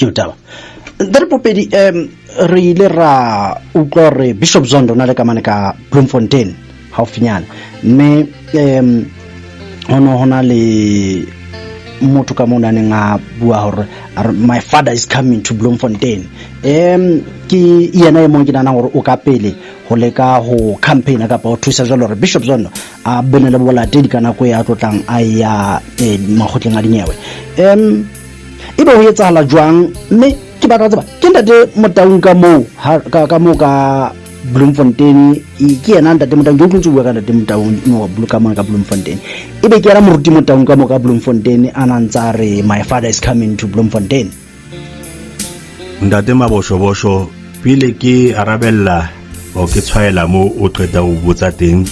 Ke taba. Ntate Popedi, re ile ra utlwa hore Bishop Zondo o na le kamane ka Bloemfontein haufinyana, mme ho ne ho na le motho ka moo na neng a bua hore a re, "My father is coming to Bloemfontein." Ke yena e mong ke nahanang hore o ka pele ho leka ho campaign kapa ho thusa jwalo hore Bishop Zondo a bene le bolatedi ka nako e a tlotlang a ya makgotleng a dinyewe. Ebe ho etsahala jwang? Mme ke batla ho tseba ke ntate Motaung ka moo ka moo ka Bloemfontein, ke yena ntate Motaung? Ke utlwetse o bua ka ntate Motaung no ka mona ka Bloemfontein, ebe ke yena moruti Motaung ka moo ka Bloemfontein a na ntsa re, "My father is coming to Bloemfontein"? Ntate Maboshobosho, pele ke arabella o ke tshwaela mo o qeta ho botsa teng,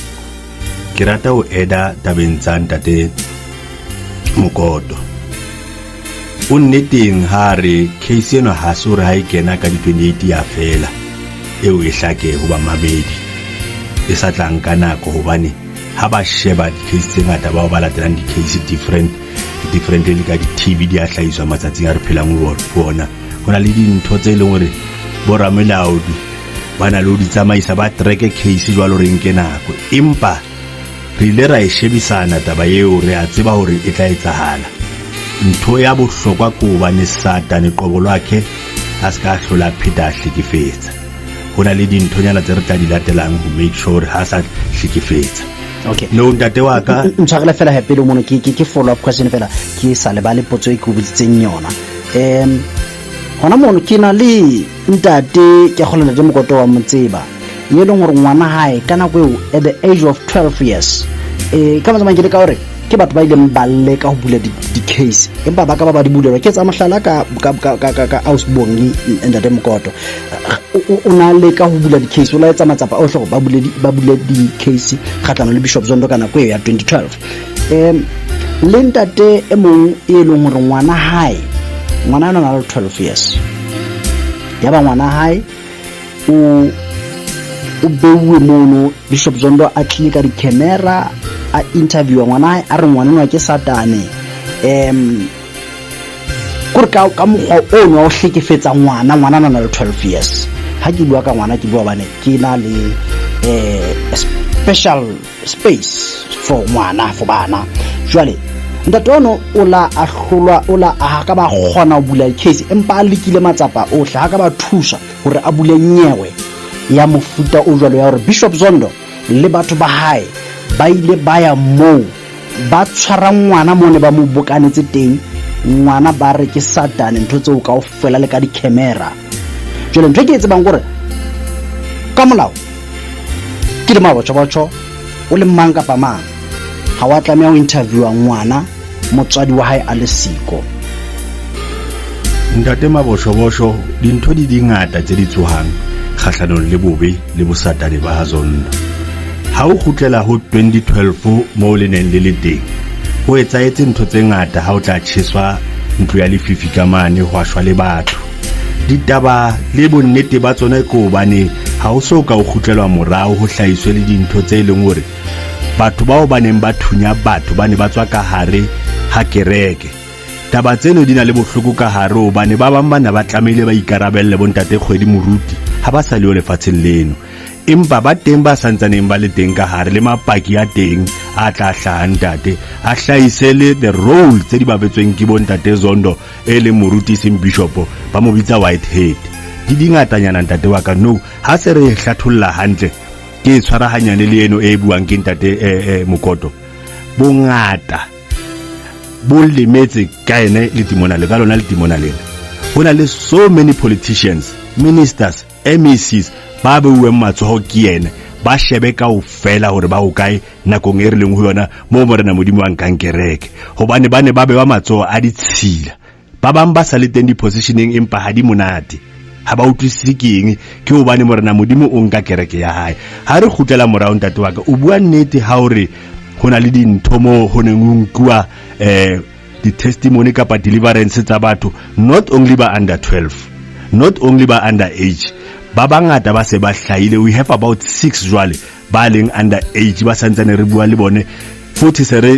ke rata ho eda tabeng tsa ntate Mokoto. O nneteng ha re case eno ha se hore ha e kena ka di-28 ya fela, eo e hlake ho bamamedi e sa tlang ka nako, hobane ha ba sheba di-case tse ngata, bao ba latelang di-case different different le ka di-TV di a hlahiswa matsatsing a re phelang ho ona, ho na le dintho tse leng hore boramelaodi ba na le ho di tsamaisa, ba track case jwalo re nke nako. Empa re ile ra e shebisana taba eo, re a tseba hore e tla etsahala. Ntho ya bohlokwa ke hobane Satane qobo lwakhe a se ka hlola pheta a hlekefetsa. Ho na le dinthonyana tse re tla di latelang ho make sure hore ha sa hlekefetsa. No, ntate wa ka. Ntshwarele fela he pele mono, ke follow up question fela, ke sa lebale potso e ke o botsitseng yona. Hona mono ke na le ntate, ke kgola ntate Mokoto wa motseba ye leng hore ngwana hae ka nako eo at the age of 12 years, ka matsamang ke le ka hore ke batho ba ileng ba leka ho bula di-case, empa ba ka ba ba di bulelwa. Ke tsa mohlala ka Ausbongi. Ntate Mokoto o na leka ho bula di-case, o la etsa matsapa ohle hore ba bule di-case kgatlano le Bishop Zondo ka nako eo ya 2012. Le ntate e mong e leng hore ngwana hae, ngwana ena na le 12 years, yaba ngwana hae o beuwe mono, Bishop Zondo a tlile ka di-camera, a interviewa ngwana hae, a re ngwana enwa ke Satane. Kore ka mokgwa ono wa ho hlekefetsa ngwana, ngwana na le 12 years. Ha ke bua ka ngwana, ke bua bane ke na le special space for ngwana, for bana. Jwale ntate ono o la a hlolwa, o la a ka ba kgona ho bula case, empa a lekile matsapa ohle, ha ka ba thusa hore a bule nyewe ya mofuta o jwalo ya hore Bishop Zondo le batho ba hae ba ile ba ya moo, ba tshwara ngwana mo ne ba mo bokanetse teng, ngwana ba re ke Satane, ntho tseo kaofela le ka di-camera. Jwale ntho e ke e tsebang kore ka molao ke le mabotjho-botjho, o le mang kapa mang, ha wa tlameha ho interviewa ngwana motswadi wa hae a le siko. Ntate Maboshobosho, dintho di dingata tse di tsohang kgahlanong le bobe le bosatane ba Zondo. Ha o kgutlela ho 2012 moo le neng le le teng, ho etsahetse ntho tse ngata. Ha o tla tjheswa ntlo ya lefifi ka mane, hwa shwa le batho. Ditaba le bonnete ba tsona ke hobane ha o so ka o kgutlelwa morao, ho hlahiswe le dintho tse leng hore batho bao ba neng ba thunya batho ba ne ba tswa ka hare ha kereke. Taba tseno di na le bohloko ka hare, hobane ba bang bana ba tlamehile ba ikarabelle. Bontate Kgwedi Moruti ha ba sa leyo lefatsheng leno, empa ba teng ba santsaneng ba le teng ka hare, le mapaki a teng a tla hlaha, ntate, a hlahise le the role tse di bapetsweng ke bontate Zondo e leng moruti, seng bishopo, ba mo bitsa whitehead. Di dingatanyana, ntate wa ka. No, ha se re hlatholla hantle, ke e tshwarahanyane le eno e buang ke ntate Mokoto. Bongata bo lemetse ka ene letimona le ka lona letimona lena. Ho na le so many politicians, ministers, MECs ba beuweng matsoho ke yena. Ba shebe kaofela hore ba hokae nakong e re leng ho yona moo Morena Modimo wa nkang kereke, hobane ba ne ba bewa matsoho a ditshila. Ba bang ba sa le teng di-positioneng, empa ha di monate, ha ba utlwisise ke eng, ke hobane Morena Modimo o nka kereke ya hae. Ha re kgutlela morao, ntate wa ka, o bua nnete ha o re ho na le dintho moo ho neng ho nkuwa di-testimony kapa deliverance tsa batho, not only ba under 12, not only ba under age. Ba bangata ba se ba hlahile. We have about six jwale ba leng under age, ba santsane re bua le bone. Futhi se re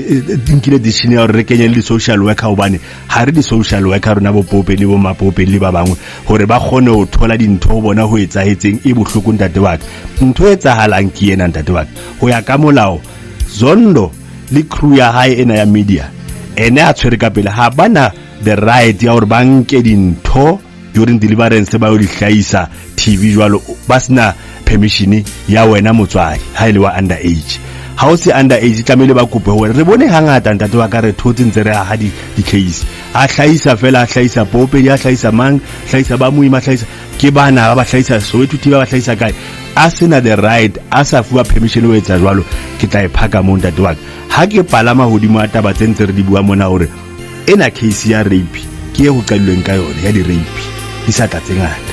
nkile decision ya hore re kenye le di-social worker, hobane ha re di-social worker rona bo Pope le bo Mapope le ba bangwe, hore ba kgone ho thola dintho ho bona ho etsahetseng. E bohloko, ntate wa ka, ntho e etsahalang ke ena, ntate wa ka. Ho ya ka molao, Zondo le crew ya hae ena ya media ene a tshwere ka pele, ha bana the right ya hore ba nke dintho during deliverance ba yo di hlahisa TV jwalo ba sena permission ya wena motswadi. Ha ile wa under age, ha o se under age, tlamehile ba kope ho wena. Re bone hangata, ntate wa ka, re thotse ntse re aha di-case, a hlahisa fela, a hlahisa Popedi, a hlahisa mang, hlahisa ba Moima, hlahisa ke bana ba ba hlahisa Soweto TV, ba ba hlahisa kae, a sena the right, a sa fuwa permission ho etsa jwalo. Ke tla e phaka moo, ntate wa ka, ha ke palama hodimo a taba tse ntse re di bua mona, hore ena case ya rape ke e ho qadilweng ka yona ya di-rape di sa tla tse ngata.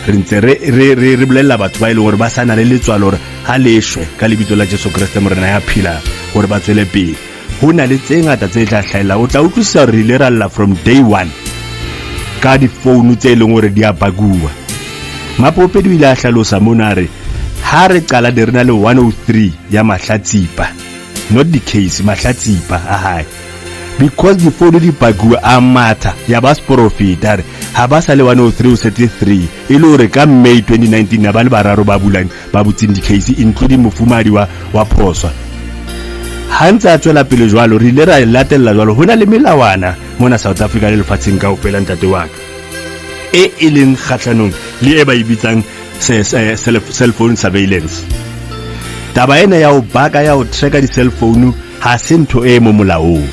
Re ntse re bolella batho ba e leng hore ba sa na le letswalo hore ha le shwe ka lebitso la Jesu Kreste Morena ya phelang, hore ba tswele pele. Ho na le tse ngata tse tla hlahella. O tla utlwisisa hore re ile ra lla from day one ka difounu tse leng hore di a bakuwa. Mapopedi o ile a hlalosa mona, a re ha re qala ne re na le 103 ya mahlatsipa, not the case, mahlatsipa a hae, because difounu di pakuwe. A matha ya ba seporofeta re ha ba sa le 103, o setse 3, e le hore ka May 2019 ba le bararo ba bulang, ba butseng di-case, including mofumadi wa Phoswa. Ha ntse a tswela pele jwalo, re ile ra e latella jwalo. Ho na le melawana mona South Africa le lefatsheng kaofela, ntate wa ka, e e leng kgahlanong le e ba e bitsang cell phone surveillance. Taba ena ya ho baka, ya ho tracka di-cell phone, ha se ntho e mo molaong.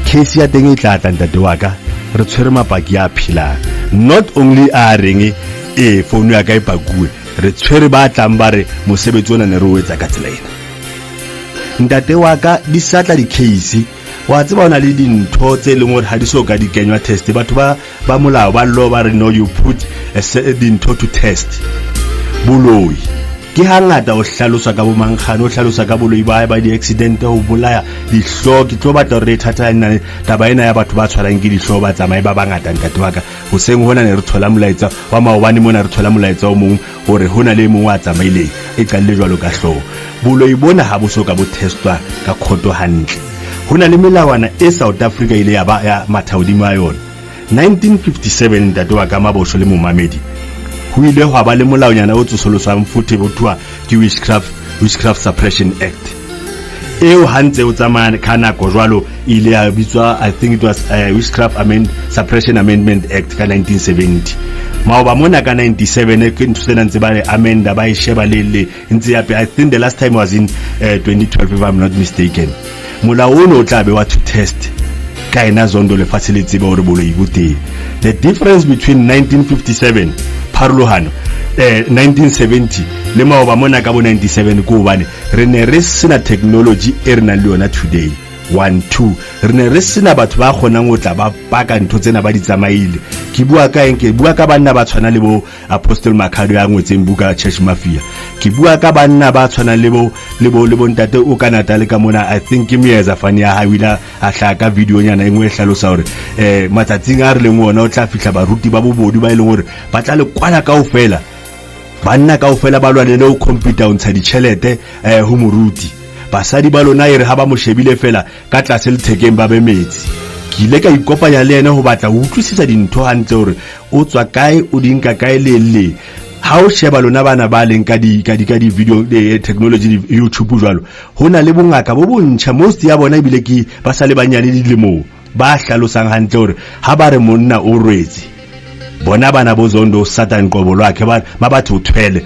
Case ya teng e tla tla, ntate wa ka. Re tshwere mapaki a phelang, not only a reng e phone ya ka e pakuwe, re tshwere ba tlang ba re mosebetsi ona ne re o etsa ka tsela ena. Ntate wa ka, di sa tla di-case. Wa tseba, o na le dintho tse leng hore ha di so ka di kenywa test. Batho ba molao ba law ba re no, you put dintho to test. Boloi ke hangata o hlaloswa ka bomankgane, o hlaloswa ka boloi ba ba di-accident, ho bolaya dihlooho. Ke tlo batla hore re thata taba ena ya batho ba tshwarang ke dihlooho, ba tsamaye ba bangata, ntate wa ka. Hoseng hona ne re thola molaetsa wa maobane mona, re thola molaetsa o mong hore ho na le e mong wa tsamaileng, e qadile jwalo ka hlooho. Boloi bona ha bo so ka bo testwa ka khoto hantle. Ho na le melawana e South Africa ile ya ba ya matha hodimo a yona 1957, ntate wa ka Mabosho le momamedi. Ho ile hwa ba le molaonyana o tsosoloswang futhe, bo thuwa ke Witchcraft Suppression Act. Eo ha ntse o tsamaya ka nako jwalo, ile ya bitswa, I think it was Witchcraft Suppression Amendment Act ka 1970. Maoba mona ka 97 ke ntho tsena ntse ba e amenda, ba e sheba le ntse ya pe. I think the last time was in 2012, if I'm not mistaken. Molao ono o tla be wa to test ka ena Zondo, lefatshe le tsebe hore boloi bo teng. The difference between 1957, pharolohano, 1970 le maoba mona ka bo 97, ke hobane re ne re sena technology e re nang le yona today. One, two, re ne re sena batho ba kgonang ho tla ba paka ntho tsena ba di tsamaile. Ke bua ka eng? Ke bua ka banna ba tshwana le bo Apostle Makhado ya ngotseng buka Church Mafia. Ke bua ka banna ba tshwanang le bo ntate o ka Natal ka mona, I think ke Moeza fane ya hae, o ile a hlaha ka video nyana e nngwe e hlalosa hore matsatsing a re leng ona o tla fihla baruti ba bobodu ba e leng hore ba tla le kwala kaofela, banna kaofela ba lwanele ho computer ho ntsha ditjhelete ho moruti. Basadi ba lona e re ha ba mo shebile fela ka tlase lethekeng ba be metsi. Ke ile ka ikopanya le yena ho batla ho utlwisisa dintho hantle, hore o tswa kae, o di nka kae. Le ha o sheba lona bana ba leng ka di video technology, di YouTube jwalo, ho na le bongaka bo bontjha, most ya bona ebile ke ba sa le banyane dilemong, ba hlalosang hantle hore ha ba re monna o rwetse, bona bana bo Zondo, Satan qobo lwakhe, ba batho o thwele,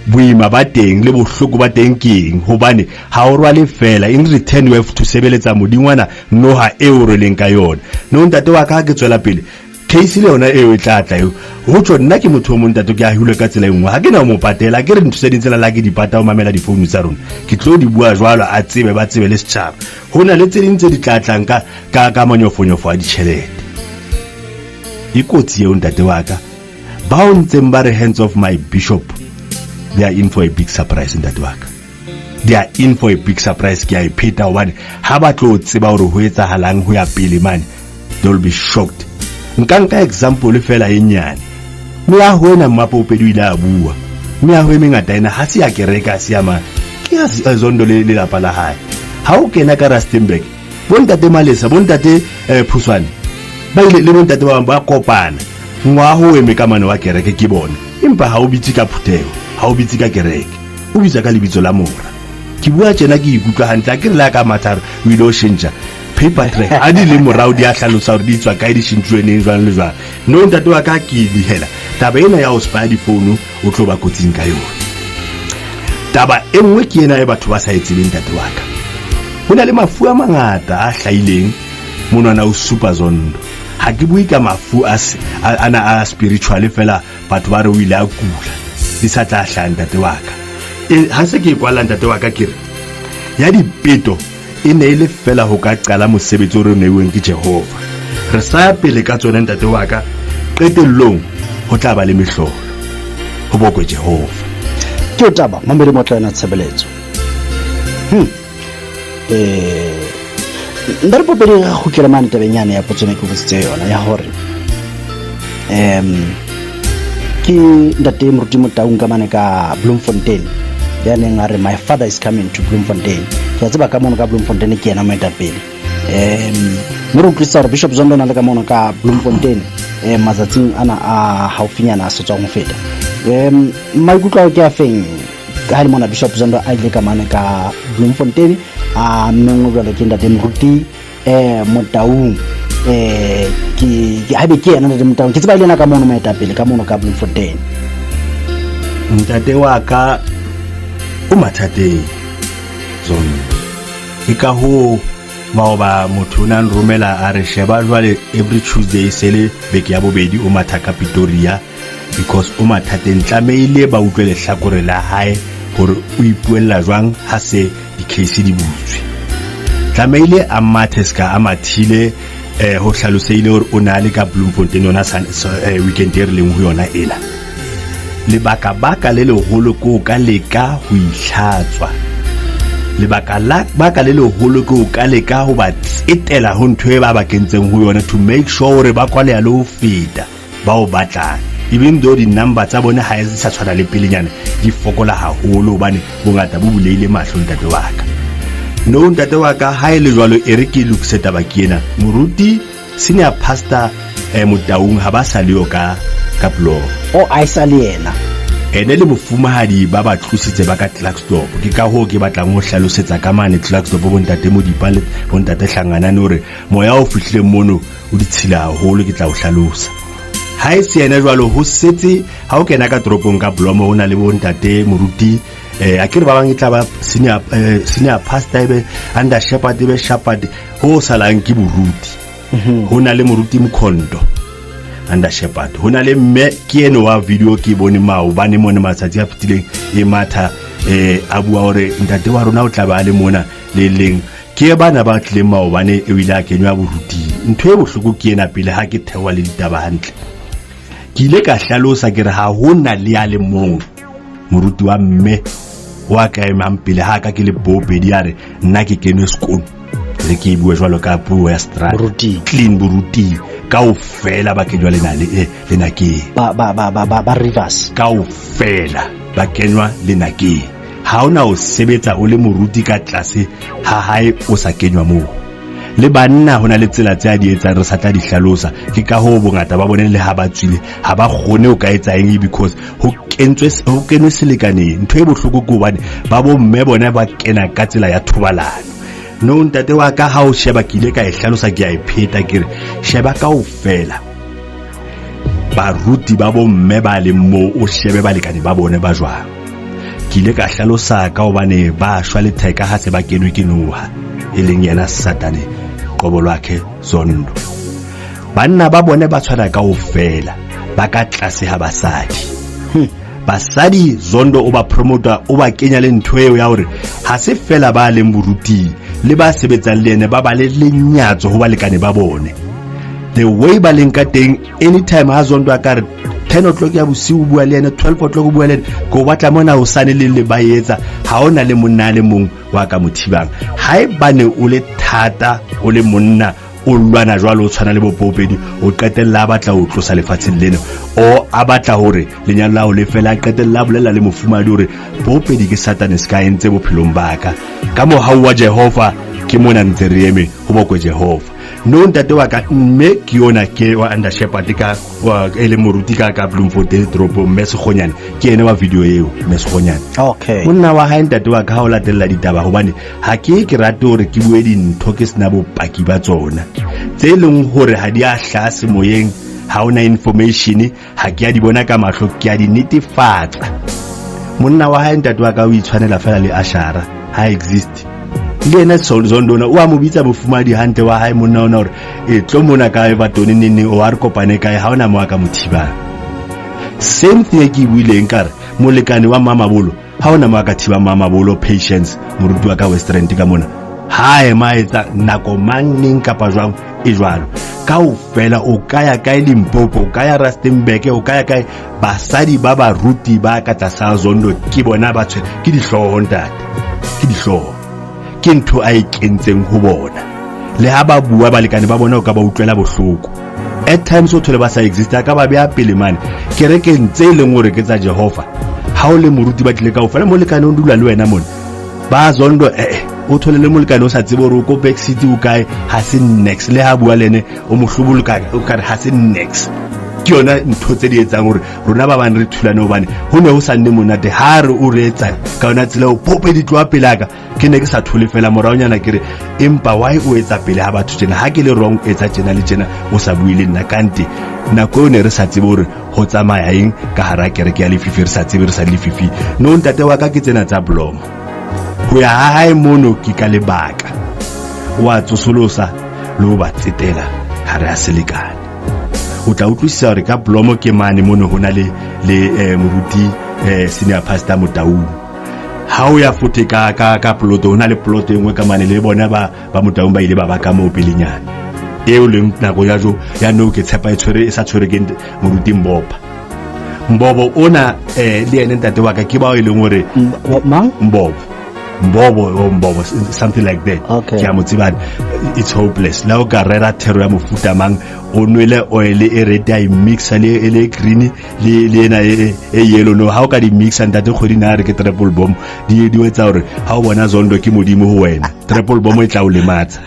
boima ba teng le bohloko ba teng ke eng, hobane ha o rwale fela, in return you have to sebeletsa modingwana noha eo o rweleng ka yona. No, ntate wa ka, ha ke tswela pele, case le yona eo e tla tla eo. Ho tjho nna ke motho o mong, ntate, ke ahilwe ka tsela e nngwe, ha ke na ho mo patela. Ke re ntho tse ding tsena la ke di pata ho mamela difounu tsa rona, ke tlo di bua jwalo, a tsebe, ba tsebe le setjhaba. Ho na le tse ding tse di tla tlang ka manyofonyofo a ditjhelete. E kotsi eo, ntate wa ka. Bao ntseng ba re hands off my bishop, they are in for a big surprise, ntate wa ka. They are in for a big surprise. Ke a e pheta, hobane ha ba tlo tseba hore ho etsahalang ho ya pele mane, they will be shocked. Nka example fela e nyane. Meaho ena, Mmapopedi o ile a bua, meaho e mengata ena ha se ya kereke, ha se ya mang, ke ya Zondo le lelapa la hae. Ha o kena ka Rustenburg, bontate Malesa, bontate Phuswane ba ile le bontate ba bang ba kopana. Ngwaho o eme ka mane wa kereke ke bona, empa ha o bitse ka phutheho, ha o bitse ka kereke, o bitsa ka lebitso la Mora. Ke bua tjena ke ikutlwa hantle, a ke re le a ka matha re o ile o shentjha paper track ha di le morao di a hlalosa hore di tswa kae, di shentjuwe neng, jwang le jwang. No ntate wa ka, ke dihela taba ena ya ho spaya difounu, o tlo ba kotsing ka yona. Taba e nngwe ke ena e batho ba sa e tsebeng, ntate wa ka. Ho na le mafu a mangata a hlahileng monwana o supa Zondo. Ha ke bue ka mafu a ana a spiritual fela, batho ba re o ile a kula, di sa tla hlaha, ntate wa ka. Ha se ke e kwalla, ntate wa ka, ke re ya dipeto e ne e le fela ho ka qala mosebetsi o re neuweng ke Jehova. Re sa ya pele ka tsona, ntate wa ka, qetellong ho tla ba le mehlolo. Ho bokwe Jehova. Ke o taba mamedi motla yona tshebeletso. Nda re popedi re kgutlele mane tabeng yane ya potso ne ke botsitse yona ya hore ke ntate Moruti Motaung ka mane ka Bloemfontein ya neng a re my father is coming to Bloemfontein. Ke a tseba ka mono ka Bloemfontein ke yena moetapele. Mme re utlwisisa hore Bishop Zondo o na le ka mono ka Bloemfontein matsatsing ana a haufinyana a setswang ho feta. Maikutlo ao ke a feng ka ha le mona Bishop Zondo a ile ka mane ka Bloemfontein a mengwe jwalo ke ntate Moruti Motaung, ke haebe ke yena ntate Motaung, ke tseba ile ena ka mono moetapele ka mono ka Bloemfontein. Ntate wa ka o mathateng Zondo, ke ka hoo maoba motho o nang romela a re sheba jwale every Tuesday se le beke ya bobedi o matha ka Pretoria because o mathateng. Tlamehile ba utlwe lehlakore la hae hore o ipuella jwang ha se di-case di butswe. Tlamehile a mathe ska a mathile, ho hlaloseile hore o ne a le ka Bloemfontein yona weekend e re leng ho yona ena. Lebaka baka le leholo ke o ka leka ho itlhatswa. Lebaka la baka le leholo ke o ka leka ho ba tsetela ho ntho e ba ba kentseng ho yona to make sure hore ba kwaleha le ho feta ba o batlang. Even though di-number tsa bone ha e sa tshwana le pelenyana, di fokola haholo hobane bongata bo buleile mahlo, ntate wa ka. No ntate wa ka, ha e le jwalo e re ke lokise taba ke ena. Moruti senior pastor Motaung ha ba sa le yo ka Bloem. O a e sa le yena. Ene le mofumahadi ba ba tlositse ba ka Klerksdorp. Ke ka hoo ke batlang ho hlalosetsa ka mane Klerksdorp bontate Modipa le bontate Hlanganane hore moya o fihlileng mono o ditshila haholo, ke tla o hlalosa. Ha e se yena jwalo ho setse ha o kena ka toropong ka Bloem ho na le bontate Moruti, a ke re ba bang e tla ba senior pastor ebe under shepherd ebe shepherd, ho salang ke boruti. Ho na le Moruti Mkhondo under shepherd, ho na le mme ke eno wa video ke bone maobane mone matsatsi a fetileng e matha, a bua hore ntate wa rona o tla ba le mona le leng ke bana ba tlileng maobane e ile a kenywa boruting. Ntho e bohloko ke ena, pele ha ke theoha le ditaba hantle ke ile ka hlalosa ke re ha ho na le ya le mong moruti wa mme wa ka emang pele ha ka ke le bobedi a re nna ke kenwe sekolo, re ke e bue jwalo ka puo ya seterata, Boruting. Clean boruting kaofela ba kenywa lena le lenakeng. Ba Rivers. Kaofela ba kenywa lenakeng. Ha ona o sebetsa o le moruti ka tlase ha hae o sa kenywa moo. Le banna ho na le tsela tse a di etsang re sa tla di hlalosa. Ke ka hoo bongata ba bone le ha ba tswile ha ba kgone ho ka etsa eng because ho kentswe ho kenwe selekaneng. Ntho e bohloko ke hobane ba bomme bona ba kena ka tsela ya thobalano. No ntate wa ka, ha o sheba ke ile ka e hlalosa, ke a e pheta ke re sheba kaofela baruti ba bomme ba leng moo, o shebe balekane ba bone ba jwang. Ke ile ka hlalosa ka hobane ba shwa letheka ha se ba kenwe ke noha e leng yena Satane qobo lwakhe Zondo. Banna ba bone ba tshwana kaofela, ba ka tlase ha basadi. Basadi Zondo o ba promota, o ba kenya le ntho eo ya hore ha se fela ba leng boruting le ba sebetsang le ene ba ba le lenyatso ho balekane ba bone. The way ba leng ka teng, anytime ha Zondo a ka re 10 o'clock ya bosiu bua le ene, 12 o'clock bua le ene, ke o batla mona o sane le le ba etsa, ha ona le monna a le mong wa ka mo thibang. Ha e bane o le thata o le monna o lwana jwalo o tshwana le bopopedi, o qetella a batla ho tlosa lefatsheng lena o A batla hore lenyalo la ho le fela, a qetella a bolella le mofumahadi hore Poopedi ke Satane se ka entse bophelong ba ka. Ka mohau wa Jehova ke mona ntse re eme, ho bokwe Jehova. No ntate wa ka, mme ke yona ke wa under shepherd ka wa e leng moruti ka ka Bloemfontein toropong, mme Sekgonyane ke ene wa video eo, mme Sekgonyane. Okay. Monna wa hae ntate wa ka ha o latella ditaba, hobane ha ke ke rate hore ke bue dintho ke sena bopaki ba tsona tse leng hore ha di a hlaha semoyeng, ha ona information, ha ke a di bona ka mahlo, ke a di netefatsa. Monna wa hae ntate wa ka o itshwanela fela le Ashara, ha exist le yena Zondona o a mo bitsa mofumadi hantle wa hae monna ona hore e tlo mona ka Everton neng neng, o a re kopane kae, ha ona mo a ka mo thibang. Same thing e ke e buileng ka re molekane wa Mamabolo, ha ona mo a ka thibang Mamabolo. Patience moruti wa ka West Rand ka mona, ha ema etsa nako mang neng kapa jwang e jwalo kaofela. O ka ya kae Limpopo, o ka ya Rustenburg, o ka ya kae, basadi ba baruti ba ka tlasa Zondo ke bona ba tshwere ke dihlooho ntate, ke dihlooho, ke ntho a e kentseng ho bona. Le ha ba bua balekane ba bona o ka ba utlwela bohloko at times, o thole ba sa exist, a ka ba beha pele mane kerekeng tse e leng hore ke tsa Jehova. Ha o le moruti ba tlile kaofela, molekane o dula le wena mona ba Zondo, o thole le molekane o sa tsebe hore o ko back seat o kae, ha se next, le ha bua le ene o mo hloboloka o kare ha se next. Ke yona ntho tse di etsang hore rona ba bang re thulane, hobane ho ne ho sa nne monate ha re o re etsa ka yona tsela o pope di tloha pelaka. Ke ne ke sa thole fela moraonyana ke re, empa why o etsa pele ha batho tjena? Ha ke le wrong, etsa tjena le tjena, o sa bue le nna. Kante nako eo ne re sa tsebe hore ho tsamaya eng ka hara kereke ya lefifi, re sa tsebe, re sa lefifi. No ntate wa ka, ke tsena tsa Blomo, ho ya ha hae mono ke ka lebaka o a tsosolosa le ho ba tsetela hare ha selekane. O tla utlwisisa hore ka Blomo ke mane mono ho na le moruti, senior pastor Motaung. Ha o ya fothe ka poloto, ho na le poloto e nngwe ka mane le bona ba Motaung ba ile ba ba ka moo pelenyana eo leng nako ya jo ya no, ke tshepa e tshwere e sa tshwere ke moruti Mbopa. Mbobo ona le ene ntate wa ka ke bao e leng hore Mang? Mbobo, Mbobo or Mbobo, something like that. Okay. Ke a mo tsebane, it's hopeless la o ka rera thero ya mofuta mang, o nwele oil e red, a e mixa le e le green le ena e yellow. No ha o ka di mixa ntate kgwedi na re ke triple bomb, di etsa hore ha o bona Zondo ke modimo ho wena. Triple bomb e tla o lematsa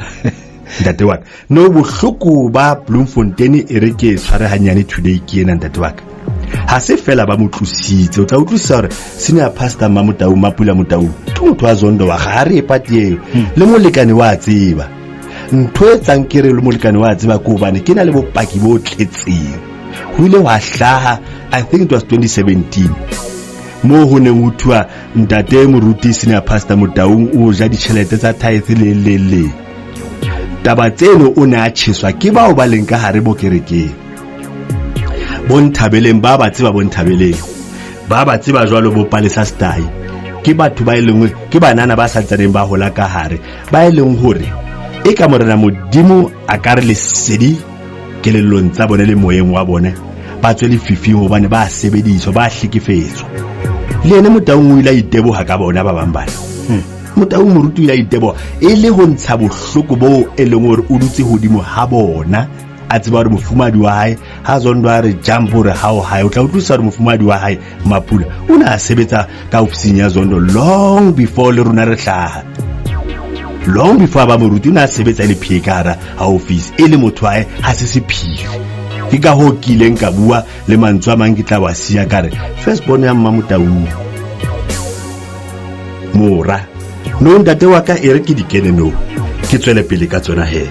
ntate wa ka. No bohloko ba Bloemfontein e re ke tshware hanyane today ke ena ntate wa ka, ha se fela ba mo tlositse. O tla utlwisisa hore senior pastor Mamotau, Mapula Motau, ke motho wa Zondo wa ga re e pati eo le molekane wa tseba. Ntho e tsang ke re le molekane wa tseba ke hobane ke na le bopaki bo tletseng. Ho ile hwa hlaha, I think it was 2017, moo ho neng ho thua ntate moruti senior pastor Motaung o ja ditjhelete tsa tithe le taba tseno, o ne a tjheswa ke bao ba leng ka hare bo kerekeng, bonthabeleng ba ba tseba, bonthabeleng ba ba tseba jwalo, bo Palesa Stai, ke batho ba e leng ke banana ba santsaneng ba hola ka hare, ba e leng hore e ka morena Modimo a ka re lesedi kelellong tsa bone le moyeng wa bone, ba tswe lefifing, hobane ba sebediswa, ba hlekefetswa. Le ene Motaung o ile a iteboha ka bona ba bang bana. Motaung moruti o ile a iteboha e le ho ntsha bohloko boo e leng hore o dutse hodimo ha bona, a tseba hore mofumadi wa hae ha Zondo a re jump hore ha o hae. O tla utlwisisa hore mofumadi wa hae Mapula o ne a sebetsa ka ofising ya Zondo long before le rona re hlaha, long before ba moruti o ne a sebetsa le PA ka hara ha office, e le motho wa hae, ha se sephiri. Ke ka hoo ke ileng ka bua le mantswe a mang ke tla wa siya ka re first born ya Mmamotaung mora no ntate wa ka, e re ke di kene no ke tswele pele ka tsona he.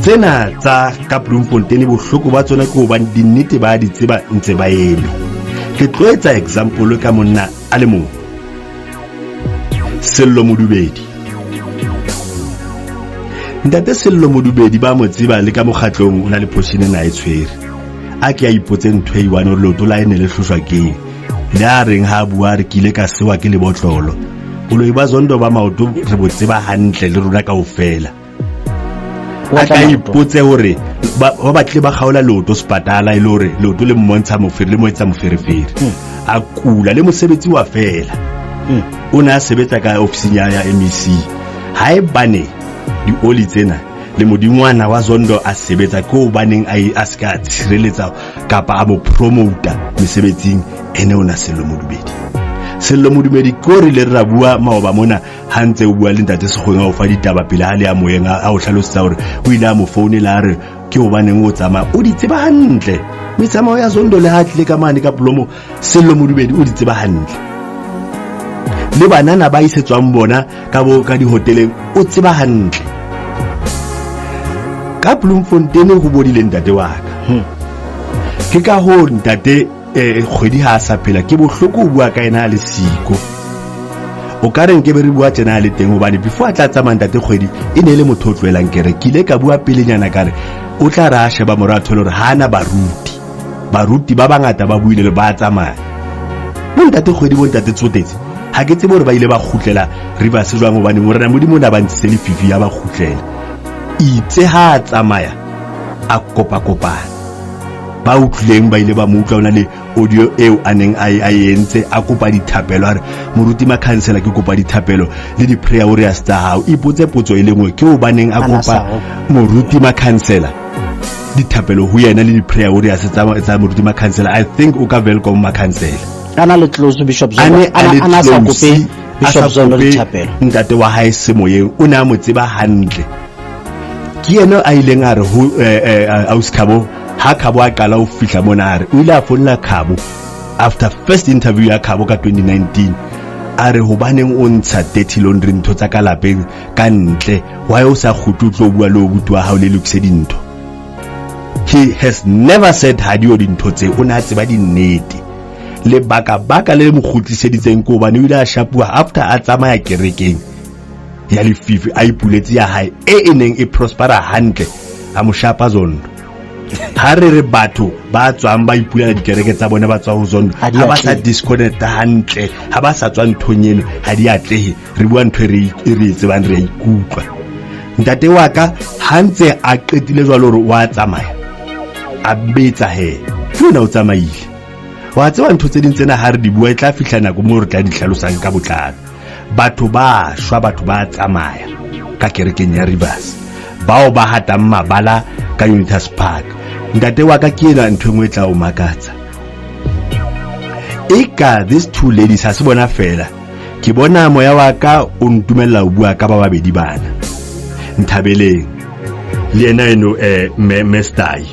Tsena tsa ka Bloemfontein, bohloko ba tsona ke hobane dinnete ba di tseba ntse ba eme. Ke tlo etsa example ka monna a le mong, Sello Modubedi. Ntate Sello Modubedi ba mo tseba le ka mokgatlong, o na le position ena e tshwere. A ke a ipotse ntho e one hore leoto la e ne le hlohlwa keng, le a reng ha a bua re ke ile ka sewa ke lebotlolo. Boloi ba Zondo ba maoto re bo tseba hantle le rona kaofela. A ka ipotse hore ba batlile ba kgaola leoto sepatala, e le hore leoto le mmontsha mofere, le mo etsa moferefere, a kula le mosebetsi wa fela. O ne a sebetsa ka ofising ya MEC. Ha e bane dioli tsena le modingwana wa Zondo a sebetsa, ke hobaneng a se ka tshireletsa kapa a mo promota mesebetsing? Ene o na Sello Modumedi. Sello Modumedi ko re ile ra bua maoba mona, ha ntse o bua le ntate Sekgweng, a o fa ditaba pele ha le ya moyeng, a o hlalosetsa hore o ile a mo founela a re ke hobaneng o tsamaya. O di tseba hantle metsamao ya Zondo, le ha a tlile ka mane ka Polomo. Sello Modumedi o di tseba hantle, le banana ba isetswang bona ka bo ka dihoteleng o tseba hantle. Ka Bloemfontein ho bodile ntate wa ka. Ke ka hoo ntate Kgwedi ha a sa phela, ke bohloko ho bua ka ena a le siko. O ka re nke be re bua tjena a le teng, hobane before a tla tsamaya, ntate Kgwedi e ne e le motho o tlohelang kereke. Ke ile ka bua pelenyana ka re o tla re a sheba mora, a thole hore ha ana baruti. Baruti ba bangata ba buile le ba tsamaya, bo ntate Kgwedi, bo ntate Tsotetse, ha ke tsebe hore ba ile ba kgutlela Rivers jwang, hobane Morena Modimo o ne a ba ntshitse lefifi ya ba kgutlela. Itse ha a tsamaya a kopakopana, ba utlwileng ba ile ba mo utlwa, o na le audio eo a neng a e entse a kopa dithapelo, a re, "Moruti Makhansela, ke kopa dithapelo le di-prayer warriors tsa hao." Ipotse potso e le nngwe: ke hobaneng a kopa moruti Makhansela dithapelo ho yena le di-prayer warriors tsa moruti Makhansela? I think o ka Welkom Makhansela. A na le close Bishop Zondo, a a le na sa close, kope a sa Bishop Zondo kope dithapelo. Ntate wa hae semoyeng o ne a mo tseba hantle. Ke yena a ileng a re ho ausi Khabo, ha Khabo a qala ho fihla mona, a re o ile a founela Khabo after first interview ya Khabo ka 2019, a re, "Hobaneng o ntsha dirty laundry, ntho tsa ka lapeng ka ntle? Why o sa kgutle o tlo bua le obuti wa hao, le lokise dintho?" He has never said ha dio dintho tse. O ne a tseba dinnete. Lebaka-baka le mo kgutliseditseng ke hobane o ile a shapuwa after a tsamaya kerekeng ya lefifi, a ipuletse ya hae e e neng e prospera hantle. A mo shapa Zondo. Ha re re batho ba tswang ba ipulela dikereke tsa bone, ba tswa ho Zondo, Ha di ha ba sa atlehe. Disconnecta hantle, ha ba sa tswa nthong eno, ha di atlehe. Re bua ntho e re e tsebang, re a ikutlwa. Ntate wa ka ha ntse a qetile jwalo hore wa tsamaya, a betsa he ke ona o tsamaile. Wa tseba ntho tse ding tsena ha re di bua, e tla fihla nako moo re tla di hlalosang ka botlalo. Batho ba shwa, batho ba tsamaya ka kerekeng ya Rivers, bao ba hatang mabala ka Unitas Park. Ntate wa ka, ke ena ntho e nngwe e tla o makatsa. Eka these two ladies ha se bona fela, ke bona moya wa ka o ntumella ho bua ka ba babedi bana, Nthabeleng le yena eno me Stai.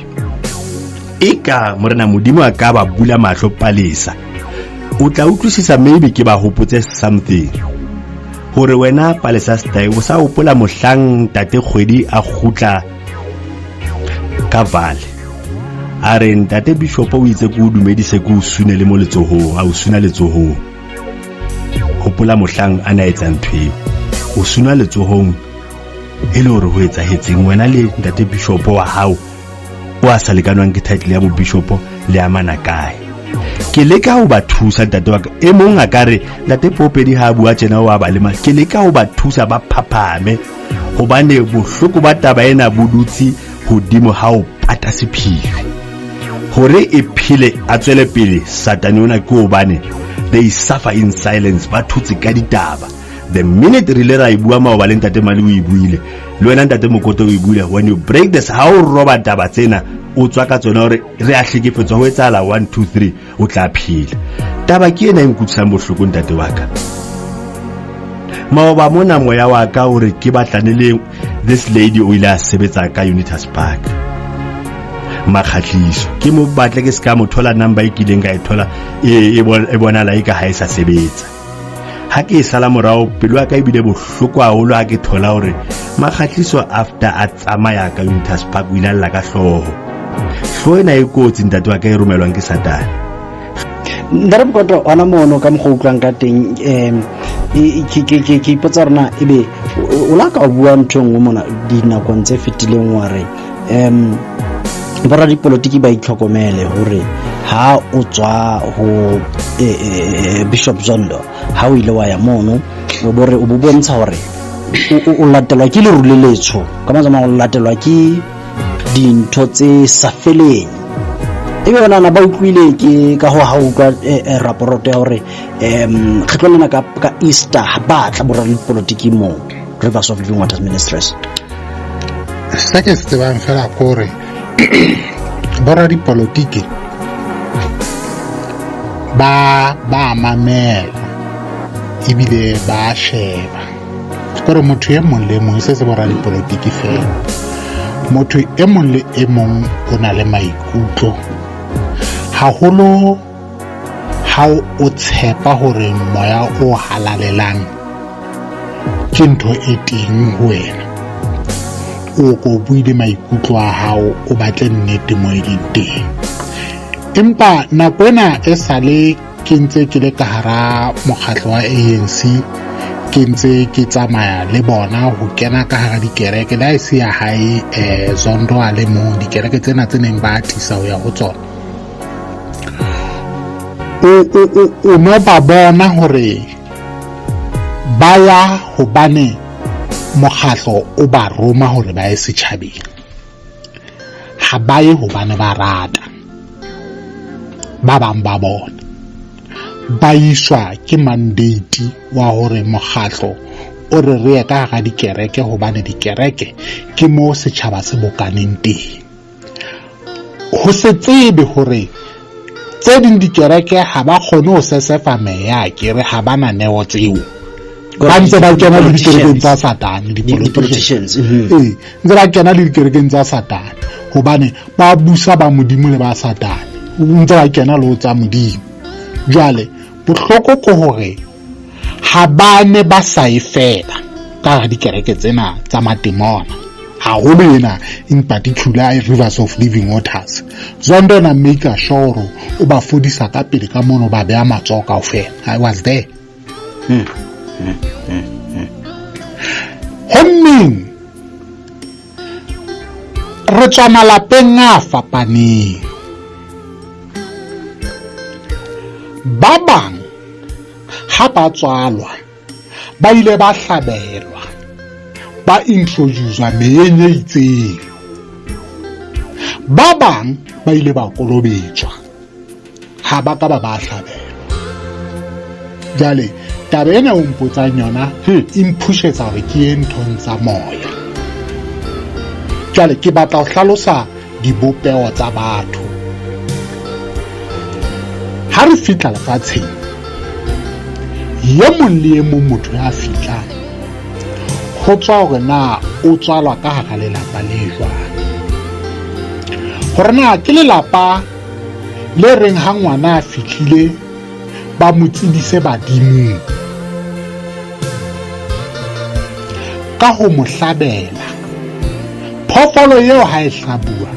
Eka Morena Modimo a ka ba bula mahlo. Palesa, o tla utlwisisa. Maybe ke ba hopotse something hore wena Palesa Stai o sa hopola mohlang ntate Kgwedi a kgutla ka vale, a re, "Ntate Bishop o itse ke o dumedise, ke o sune le mo letsohong." A o suna letsohong. Hopola mohlang a na etsa ntho eo, o suna letsohong, e le hore ho etsahetseng? Wena le ntate Bishop wa hao o a sa lekanwang ke title ya bobishopo le amana kae? Ke leka ho ba thusa, ntate wa ka. E mong a ka re ntate Popedi ha a bua tjena o a ba lema. Ke leka ho ba thusa ba phaphame, hobane bohloko ba taba ena bo dutse hodimo ha o pata sephiri hore e phele, a tswele pele Satane ona, ke hobane they suffer in silence, ba thotse ka ditaba. The minute re ile ra e bua maoba, le ntate Mali o e buile, le wena ntate Mokoto o e buile, when you break this, ha o roba taba tsena, o tswa ka tsona hore re a hlekefetswa, ho etsahala 1 2 3, o tla phela. Taba ke ena e nkutlwisang bohloko, ntate wa ka. Maoba mona moya wa ka o re ke batlane le this lady o ile a sebetsa ka Unitas Park, Makgatliso. Ke mo batle, ke se ka mo thola. Number e kileng ka e thola e bonala e ka ha e sa sebetsa. Ha ke e sala morao, pelo ya ka ebile bohloko haholo ha ke thola hore Makgatliso after a tsamaya ka Unitas Park o ile a lla ka hlooho. Hlooho ena e kotsi, ntate wa ka, e romelwang ke Satane. Ntate Mokoto, ona mono ka mokgwa o utlwang ka teng, ke ipotsa rona ebe o la ka o bua ntho e nngwe mona dinakong tse fetileng, wa re boradipolotiki ba itlhokomele hore ha o tswa ho Bishop Zondo, ha o ile wa ya mono, o bo re o bo bontsha hore o latelwa ke leru le letsho, ka mantswe a mang o latelwa ke dintho tse sa feleng. Ebe bona ba utlwile ke ka ho ha utlwa raporoto ya hore kgetlong lena ka Easter ba tla boradipolotiki moo Rivers of Living Waters Ministries. Se ke se tsebang fela ke hore boradipolotiki ba mamela ebile ba sheba. Kore motho e mong le mong, se se boradipolotiki fela, motho e mong le e mong o na le maikutlo haholo ha o tshepa hore moya o halalelang ke ntho e teng ho wena. O ko bue le maikutlo a hao, o batle nnete mo e leng teng. Empa nako ena e sale ke ntse ke le ka hara mokgatlo wa ANC, ke ntse ke tsamaya le bona ho kena ka hara dikereke, le ha e se ya hae Zondo a le mong, dikereke tsena tse neng ba atisa ho ya ho tsona. O no ba bona hore ba ya hobane mokgatlo o ba roma hore ba ye setjhabeng. Ha ba ye hobane ba rata. Ba bang ba bona ba iswa ke mandate wa hore mokgatlo o re re ye ka hara dikereke, hobane dikereke ke moo setjhaba se bokaneng teng. Ho se tsebe hore tse ding dikereke ha ba kgone ho sesefa meya, ke re ha ba na neo tseo. Ba ntse ba kena le dikerekeng tsa Satane, di-politicians. Ee, ntse ba kena le dikerekeng tsa Satane, hobane ba busa ba Modimo le ba Satane, ntse ba kena le ho tsa Modimo. Jwale bohloko ke hore ha ba ne ba sa e fela ka hara dikereke tsena tsa matemona, haholo ena in particular Rivers of Living Waters. Zondo na make sure o ba fodisa ka pele ka mono, ba beha matsoho kaofela. I was there. Hommeng re tswa malapeng a fapaneng. Ba bang ha ba tswalwa ba ile ba hlabelwa, ba introduce meyeng e itseng. Ba bang ba ile ba kolobetswa, ha ba ka ba ba hlabelwa. Jwale taba ena o mpotsang yona e mphušetsa hore ke ye nthong tsa moya. Jwale ke batla ho hlalosa dibopeho tsa batho. Ha re fihla lefatsheng, e mong le e mong motho ya fihlang, ho tswa hore na o tswalwa ka hara lelapa le jwang. Hore na ke lelapa le reng ha ngwana a fihlile ba mo tsebise badimong ka ho mo hlabela. Phoofolo eo ha e hlabuwa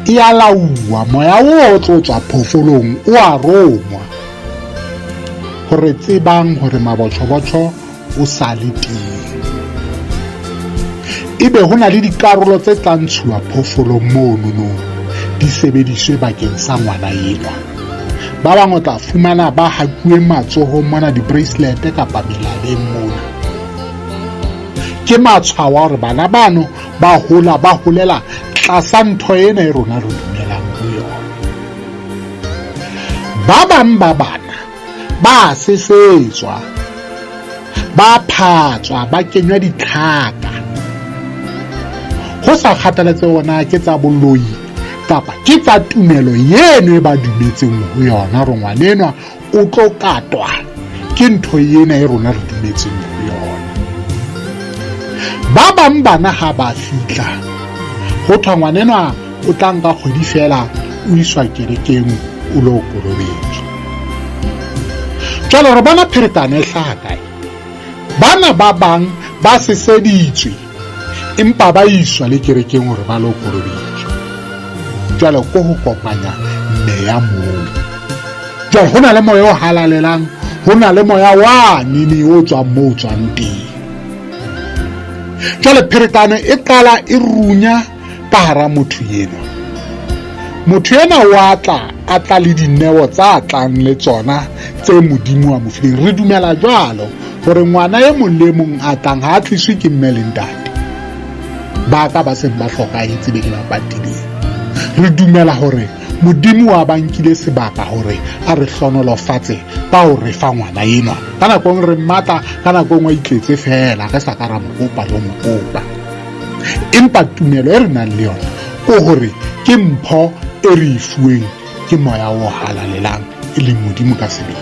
e a lauwa, moya o tlo tswa phoofolong o a rongwa hore tsebang hore mabotjhobotjho o sa le teng. Ebe ho na le dikarolo tse tla ntshuwa phoofolong mono di sebediswe bakeng sa ngwana enwa. Ba bang o tla fumana ba hakuwe matsohong mona, di-bracelet kapa melaleng mona. Ke matshwao a hore bana bano ba hola, ba holela tlasa ntho ena e rona re dumelang ho yona. Ba bang ba bana ba sesetswa, ba phatswa, ba kenywa ditlhaka. Ho sa kgathaletse hore ke tsa boloi kapa ke tsa tumelo eno e ba dumetseng ho yona, hore ngwana enwa o tlo katwa ke ntho ena e rona re dumetseng ho yona. Ba bang bana ha ba fihla, ho thwa ngwana enwa o tla nka kgwedi fela o iswa kerekeng o lo kolobetswa. Jwale re bona pherekano e hlaha kae? Bana ba bang ba seseditswe empa ba iswa le kerekeng hore ba lo kolobetswa. Jwale ko ho kopanya meya moo. Jwale ho na le moya o halalelang, ho na le moya wa nene o tswang moo o tswang teng. Jwale pherekano e qala e runya ka hara motho enwa. Motho enwa wa tla, a tla le dineo tsa tlang le tsona tse Modimo a mo fileng. Re dumela jwalo hore ngwana e mong le mong a tlang ha a tliswe ke mme le ntate ba ka ba seng ba hlokahetse be ke ba patileng. Re dumela hore Modimo wa ba nkile sebaka hore a re hlonolofatse ka ho re fa ngwana enwa. Ka nako e nngwe re mmatla, ka nako e nngwe a itletse fela, re sa ka ra mo kopa le ho mo kopa. Empa tumelo e re nang le yona ke hore ke mpho e re e fuweng ke moya o halalelang, e leng Modimo ka sebele.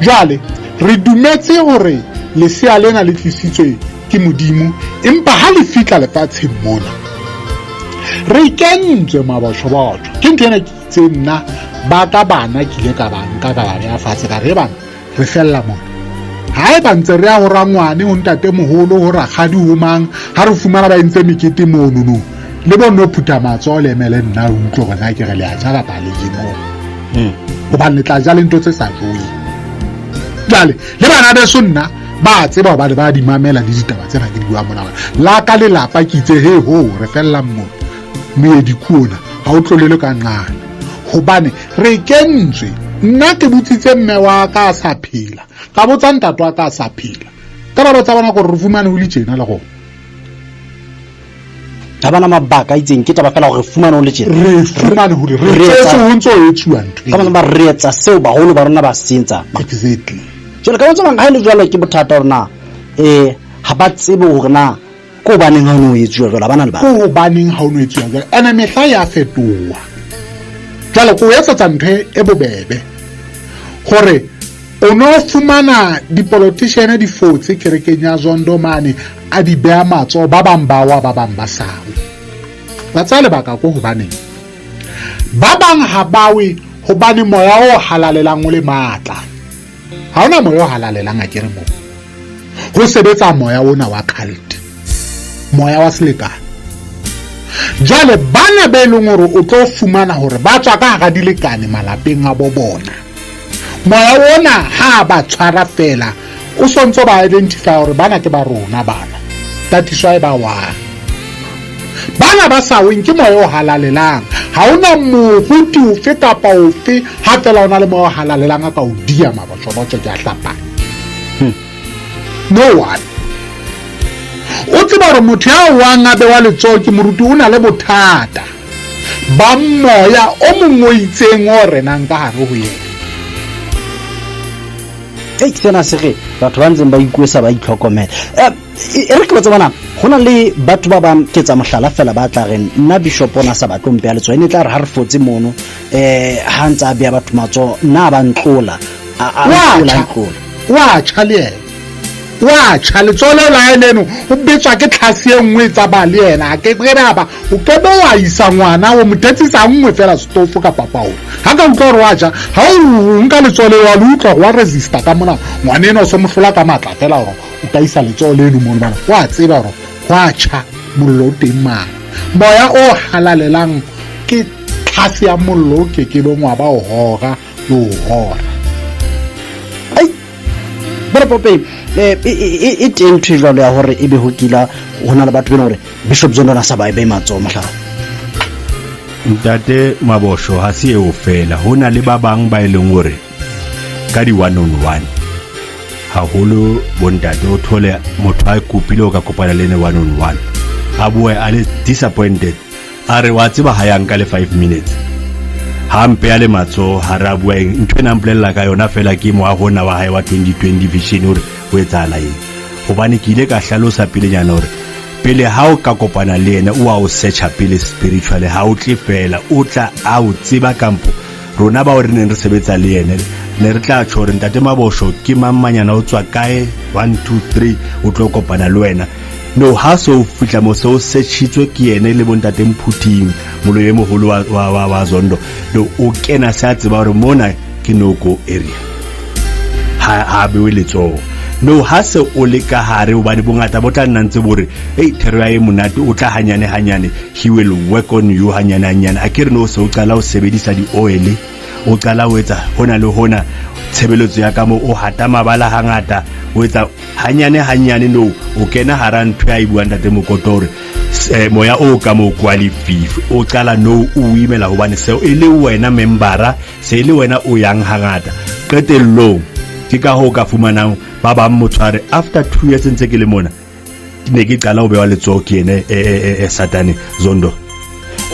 Jwale re dumetse hore lesea lena le tlisitswe ke Modimo, empa ha le fihla lefatsheng mona re kentswe mabotjhobotjho. Ke ntho ena ke itseng nna ba ka bana ke ile ka ba nka ka ba beha fatshe ka re bana re fella mona. Ha eba ntse re ya ho rangwane, ho ntatemoholo, ho rakgadi, ho mang, ha re fumana ba entse mekete monono, le bo no phutha matsoho le emele nna re utlwe hore na ke re le a ja kapa le je moo. Hobane le tla ja le ntho tse sa joweng. Jwale le bana beso nna ba tseba hobane ba di mamela le ditaba tsena ke di buang mona. La ka lelapa ke itse he ho re fellang mona. Moedi ke ona ha o tlolele ka nqane. Hobane re kentswe. Nna ke botsitse mme wa ka a sa phela, ka botsa ntate wa ka a sa phela. Karabo tsa bona gore re fumane ho le tjena le gona. Ha bana mabaka a itseng, ke taba fela gore re fumane ho le tjena. Re fumane ho le, re tsetse ho ntse ho etsuwa ntho eo. Ka bana ba re etsa seo baholo ba rona ba se etsang. Exactly. Jwale ka botsa bang ha e le jwalo ke bothata hore na ha ba tsebe hore na ke hobaneng ha o ne o etsuwa jwalo, ha bana lebaka. Ke hobaneng ha o ne o etsuwa jwalo? Ene mehla ya fetoha. Jwale ke o etsetsa ntho e bobebe hore o no fumana dipolitician di fotse kerekeng ya Zondo mane a di beha matsoho, ba bang ba wa, ba bang ba sa we. Ba tsaya lebaka ko hobaneng ba bang ha ba we, hobane moya o halalelang o le matla. Ha hona moya o halalelang a kere moo. Ho sebetsa moya ona wa cult, moya wa selekane. Jwale bana be leng hore o tlo fumana hore ba tswa ka hara dilekane malapeng a bo bona, moya ona ha ba tshwara fela o sontso ba identify hore bana ke ba rona bana, that is why ba wang. Bana ba sa weng ke moya o halalelang. Ha ona moruti ofe kapa ofe ha fela o na le moya o halalelang a ka o dia mabotjobotjo ke a hlapang. No one. O tseba hore motho ya wang a bewa letsoho ke moruti o na le bothata ba moya o mong o itseng o renang ka hare ho yena. Ei, sena se re batho ba ntseng ba ikwesa ba itlhokomela. E re ke botse bona, ho na le batho ba bang ke tsa mohlala fela ba tla reng nna bishop ona sa batle ho mpeha letsoho, e ne tla re ha re fotse mono ha ntse a beha batho matsoho nna ba ntlola, a ntlola, a ntlola. Wa tjha le yena, wa tjha letsoho leo la hae leno, o betswa ke tlhase e nngwe e tsamaya le yena. A ke ke be ba o ke be wa isa ngwana o mo thetsisa nngwe fela stofo kapa paolo. Ha ka utlwa hore wa ja, ha o nka letsoho leo wa le utlwa hore wa resista ka mona, ngwana enwa o so mo hlola ka matla fela hore o ka isa letsoho leno mono, bana wa tseba hore hwa tjha mollo o teng mane. Moya o halalelang ke tlhase ya mollo o kekebeng wa ba o hora le o hora. Ai, bora Pope, e teng ntho e jwalo ya hore ebe ho kila ho na le batho be leng hore Bishop Zondo na sa ba be matsoho mohlala. Ntate Mabosho, ha se eo fela, ho na le ba bang ba e leng hore ka di one on one haholo bontate o thole motho a kopile o ka kopana le ene one on one, a boe a le disappointed, a re wa tseba ha ya nka le 5 minutes ha mpe a le matsoho ha re a bua eng. Ntho ena mpolella ka yona fela ke moaho ona wa hae wa 2020 vision hore o etsahala eng, hobane ke ile ka hlalosa pelenyana hore pele ha o ka kopana le yena o a o searcha pele spiritually, ha o tle fela o tla a o tseba kampo rona bao re neng re sebetsa le yene ne re tla tjho hore ntate Mabosho ke mang manyana o tswa kae, 1 2 3 o tlo kopana le wena. No, ha so fihla mo se o searchitswe ke yene le bontate Mphuthing moloi e moholo wa Zondo, no o kena se a tseba hore mona ke no go area, ha bewe letsoho. No, ha se o le ka hare, hobane bongata bo tla nna ntse bo re ei thero ya e monate, o tla hanyane hanyane, he will work on you hanyane hanyane. A ke re no se o qala o sebedisa di-oil, o qala o etsa hona le hona, tshebeletso ya ka mo o hata mabala hangata, o etsa hanyane hanyane, no o kena hara ntho ya e buang ntate Mokoto hore moya o ka mo kwa lefifi, o qala no o imela, hobane seo e le wena membera, se e le wena o yang hangata. Qetellong ke ka hoo ka fumanang ba bang motho a re after 2 years ntse ke le mona ne ke qala ho bewa letsoho ke ene Satane Zondo.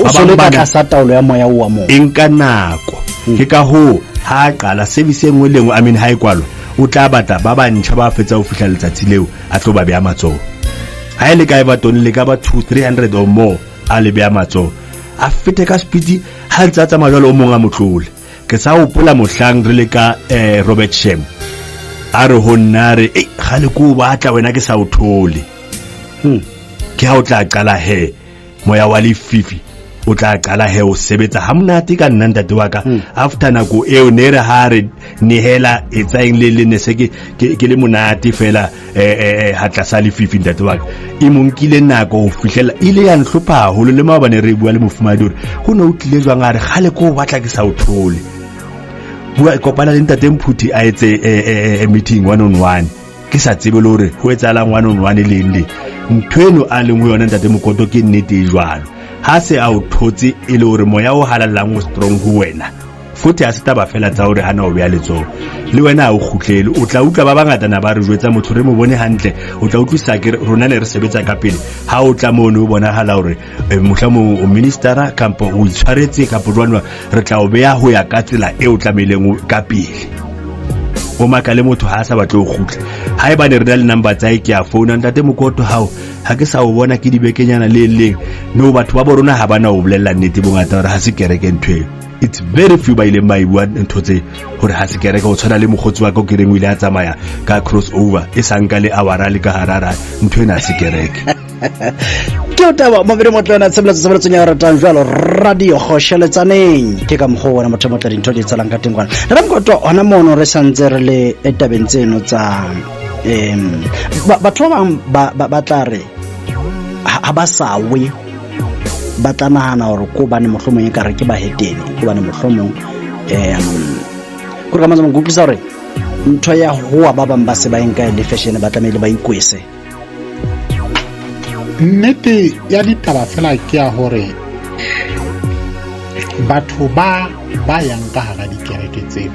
O so le ka tlasa taolo ya moya wa moo. E nka nako. Ke ka hoo ha a qala service e nngwe le nngwe, I mean ha e kwalwa, o tla batla ba bantjha ba fetsa ho fihla letsatsi leo a tlo ba beha matsoho. Ha e le ka Everton le ka ba 2 300 or more a le beya matsoho a fete ka speed ha ntse a tsamaya jwalo o mong a motlole ke sa hopola mohlang re le ka Robert Shem a re ho nna a re ei gale ko o batla wena ke sa o thole. Ke ha o tla qala he moya wa lefifi o tla qala he o sebetsa ha monate ka nna ntate wa ka. After nako eo ne re ha re nehela etsa eng le le ne se ke le monate fela ha tlasa lefifi ntate wa ka e mo nkile nako ho fihlela ile ya nhlopha haholo le maobane re bua le mofumadi hore ho ne o tlile jwang a re kgale ko o batla ke sa o thole. Bua kopana le ntate Mphuthi a etse meeting one on one ke sa tsebe le hore ho etsahalang one on one le eng le ntho eno a leng ho yona ntate Mokoto ke nnete e jwalo. Ha se a o thotse e le hore moya o halalelang o strong ho wena futhi ha se taba fela tsa hore hana o beya letsoho le wena ha o kgutlele o tla utlwa ba bangata na ba re jwetsa motho re mo bone hantle o tla utlwisisa ke rona ne re sebetsa ka pele ha o tla mono o bonahala hore mohlomong o ministera kampo o itshwaretse kapo jwang re tla o beya ho ya ka tsela eo tlamehileng ka pele o makale motho ha a sa batle ho kgutla ha e bane re na le number tsa hae ke a founa ntate Mokoto hao ha ke sa o bona ke dibekenyana le leng no batho ba bo rona ha bana o bolella nnete bongata hore ha se kereke ntho eo. It's very few ba ileng ba e bua ntho tse hore ha se kereke o tshwana le mokgotsi wa ka o kereng o ile a tsamaya ka cross over e sa nka le awara le ka harara ntho ena ha se kereke. Ke o taba mobedi motle wena tshebeletso ya ratang jwalo radio kgosheletsaneng ke ka mokgwa wena motho motle dintho di etsahalang ka teng kwana re Mokoto hona mono re santse re le tabeng tseno tsa batho ba bang ba tla re ha ba sa we ba tla nahana hore ko bane mohlomong e kare ke bahetene ko bane mohlomong kore ka mantswe ke utlwisa hore ntho ya hoa ba bang ba se ba e nka e le fashion ba tlamehile ba ikwese. Nnete ya ditaba fela ke ya hore batho ba ba yang ka hara dikereke tseo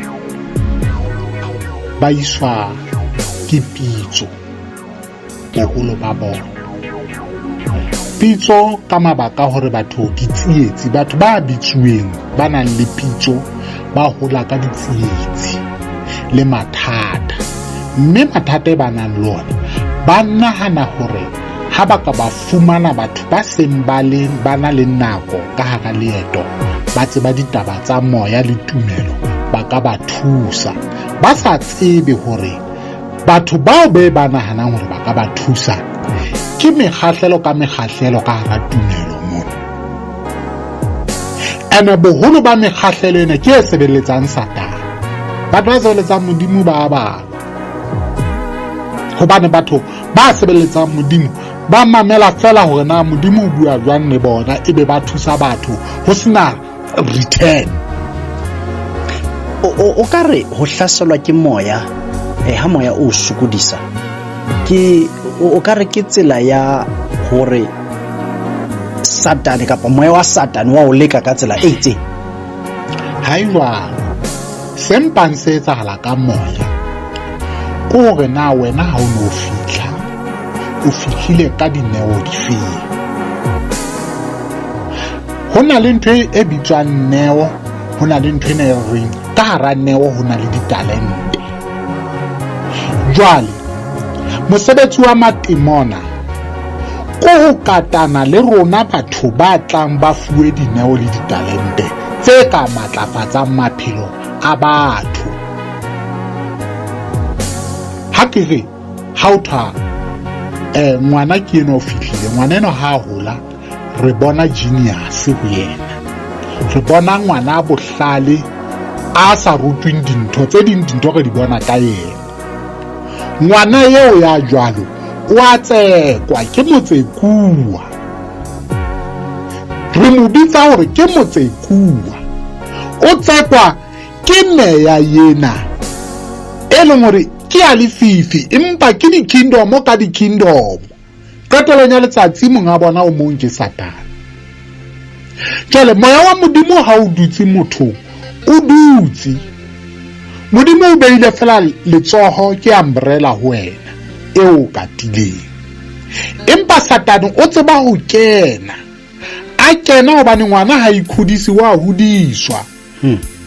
ba iswa ke pitso boholo ba bona. Pitso ka mabaka hore batho ke tsietsi, batho ba bitsuweng ba nang le pitso ba hola ka ditsietsi le mathata, mme mathata e ba nang le ona ba nahana hore ha ba ka ba fumana batho ba seng ba le ba na le nako ka hara leeto ba tseba ditaba tsa moya le tumelo ba ka ba thusa, ba sa tsebe hore batho bao be ba nahanang hore ba ka ba thusa ke mekgahlelo ka mekgahlelo ka hara tumelo mona. Ene boholo ba mekgahlelo ena ke e sebeletsang Satane. Batho ba sebeletsang Modimo ba bang. Hobane batho ba sebeletsang Modimo ba mamela fela hore na Modimo o bua jwang le bona ebe ba thusa batho ho sena return. O ka re ho hlaselwa ke moya ha moya o sokodisa ke o ka re ke tsela ya hore Satane kapa moya wa Satane wa o leka ka tsela e itseng. Ha e jwalo. Se mpang se etsahala ka moya ke hore na wena ha o no fihla o fihlile ka dineo difeng. Ho na le ntho e bitswang neo, ho na le ntho ena e reng ka hara neo ho na le ditalente. Jwale mosebetsi wa matemona ko ho katana le rona batho ba tlang ba fuwe dineo le ditalente tse ka matlafatsang maphelo a batho. Ha ke re ha o thwa ngwana ke eno o fihlile, ngwana eno ha a hola re bona genius ho yena, re bona ngwana bohlale a sa rutweng dintho tse ding, dintho re di bona ka yena. Ngwana eo ya jwalo o a tsekwa ke motsekuwa, re mo bitsa hore ke motsekuwa. O tsekwa ke meya yena e leng hore ke ya lefifi, empa ke di-kingdom ka di-kingdom. Qetelong ya letsatsi monga bona o mong ke Satane. Jwale moya wa Modimo ha o dutse mothong, o dutse. Modimo o beile fela letsoho ke umbrella ho wena eo o katileng. Empa Satane o tseba ho kena. A kena hobane ngwana ha ikhodise wa hodiswa.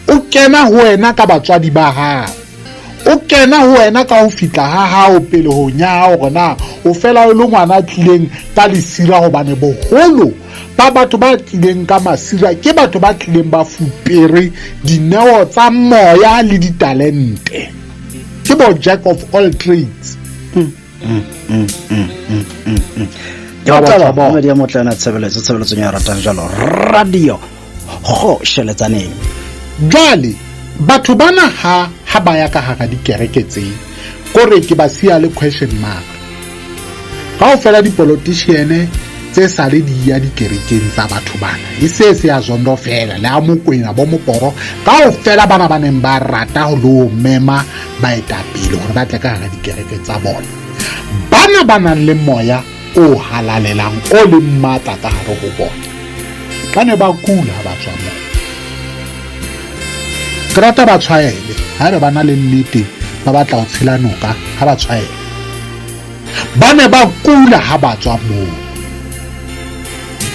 O kena ho wena ka batswadi ba hao. O kena ho wena ka ho fihla ha hao pele ho nya hao hore na o fela o le ngwana a tlileng ka lesira, hobane boholo ba batho ba tlileng ka masira ke batho ba tlileng ba fupere dineo tsa moya le ditalente. Ke bo jack of all trades. Ke taba mamedi ya motlana tshebeletso tshebeletsong ya ratang jalo radio go sheletsaneng. Jwale batho bana ha ba ya ka hara dikereke tse, kore ke ba siya le question mark. Kaofela dipolitician tse sale di ya dikerekeng tsa batho bana, e se se ya Zondo fela le a Mokwena bo Moporo, kaofela bana ba neng ba rata ho lo mema baetapele hore ba tle ka hara dikereke tsa bona. Bana ba nang le moya o halalelang o leng matla ka hare ho bona, ba ne ba kula ha ba tswa moo. Ke rata ba tshwaele, haeba ba na le nnete ba batla ho tshela noka, ha ba tshwaele. Ba ne ba kula ha ba tswa moo.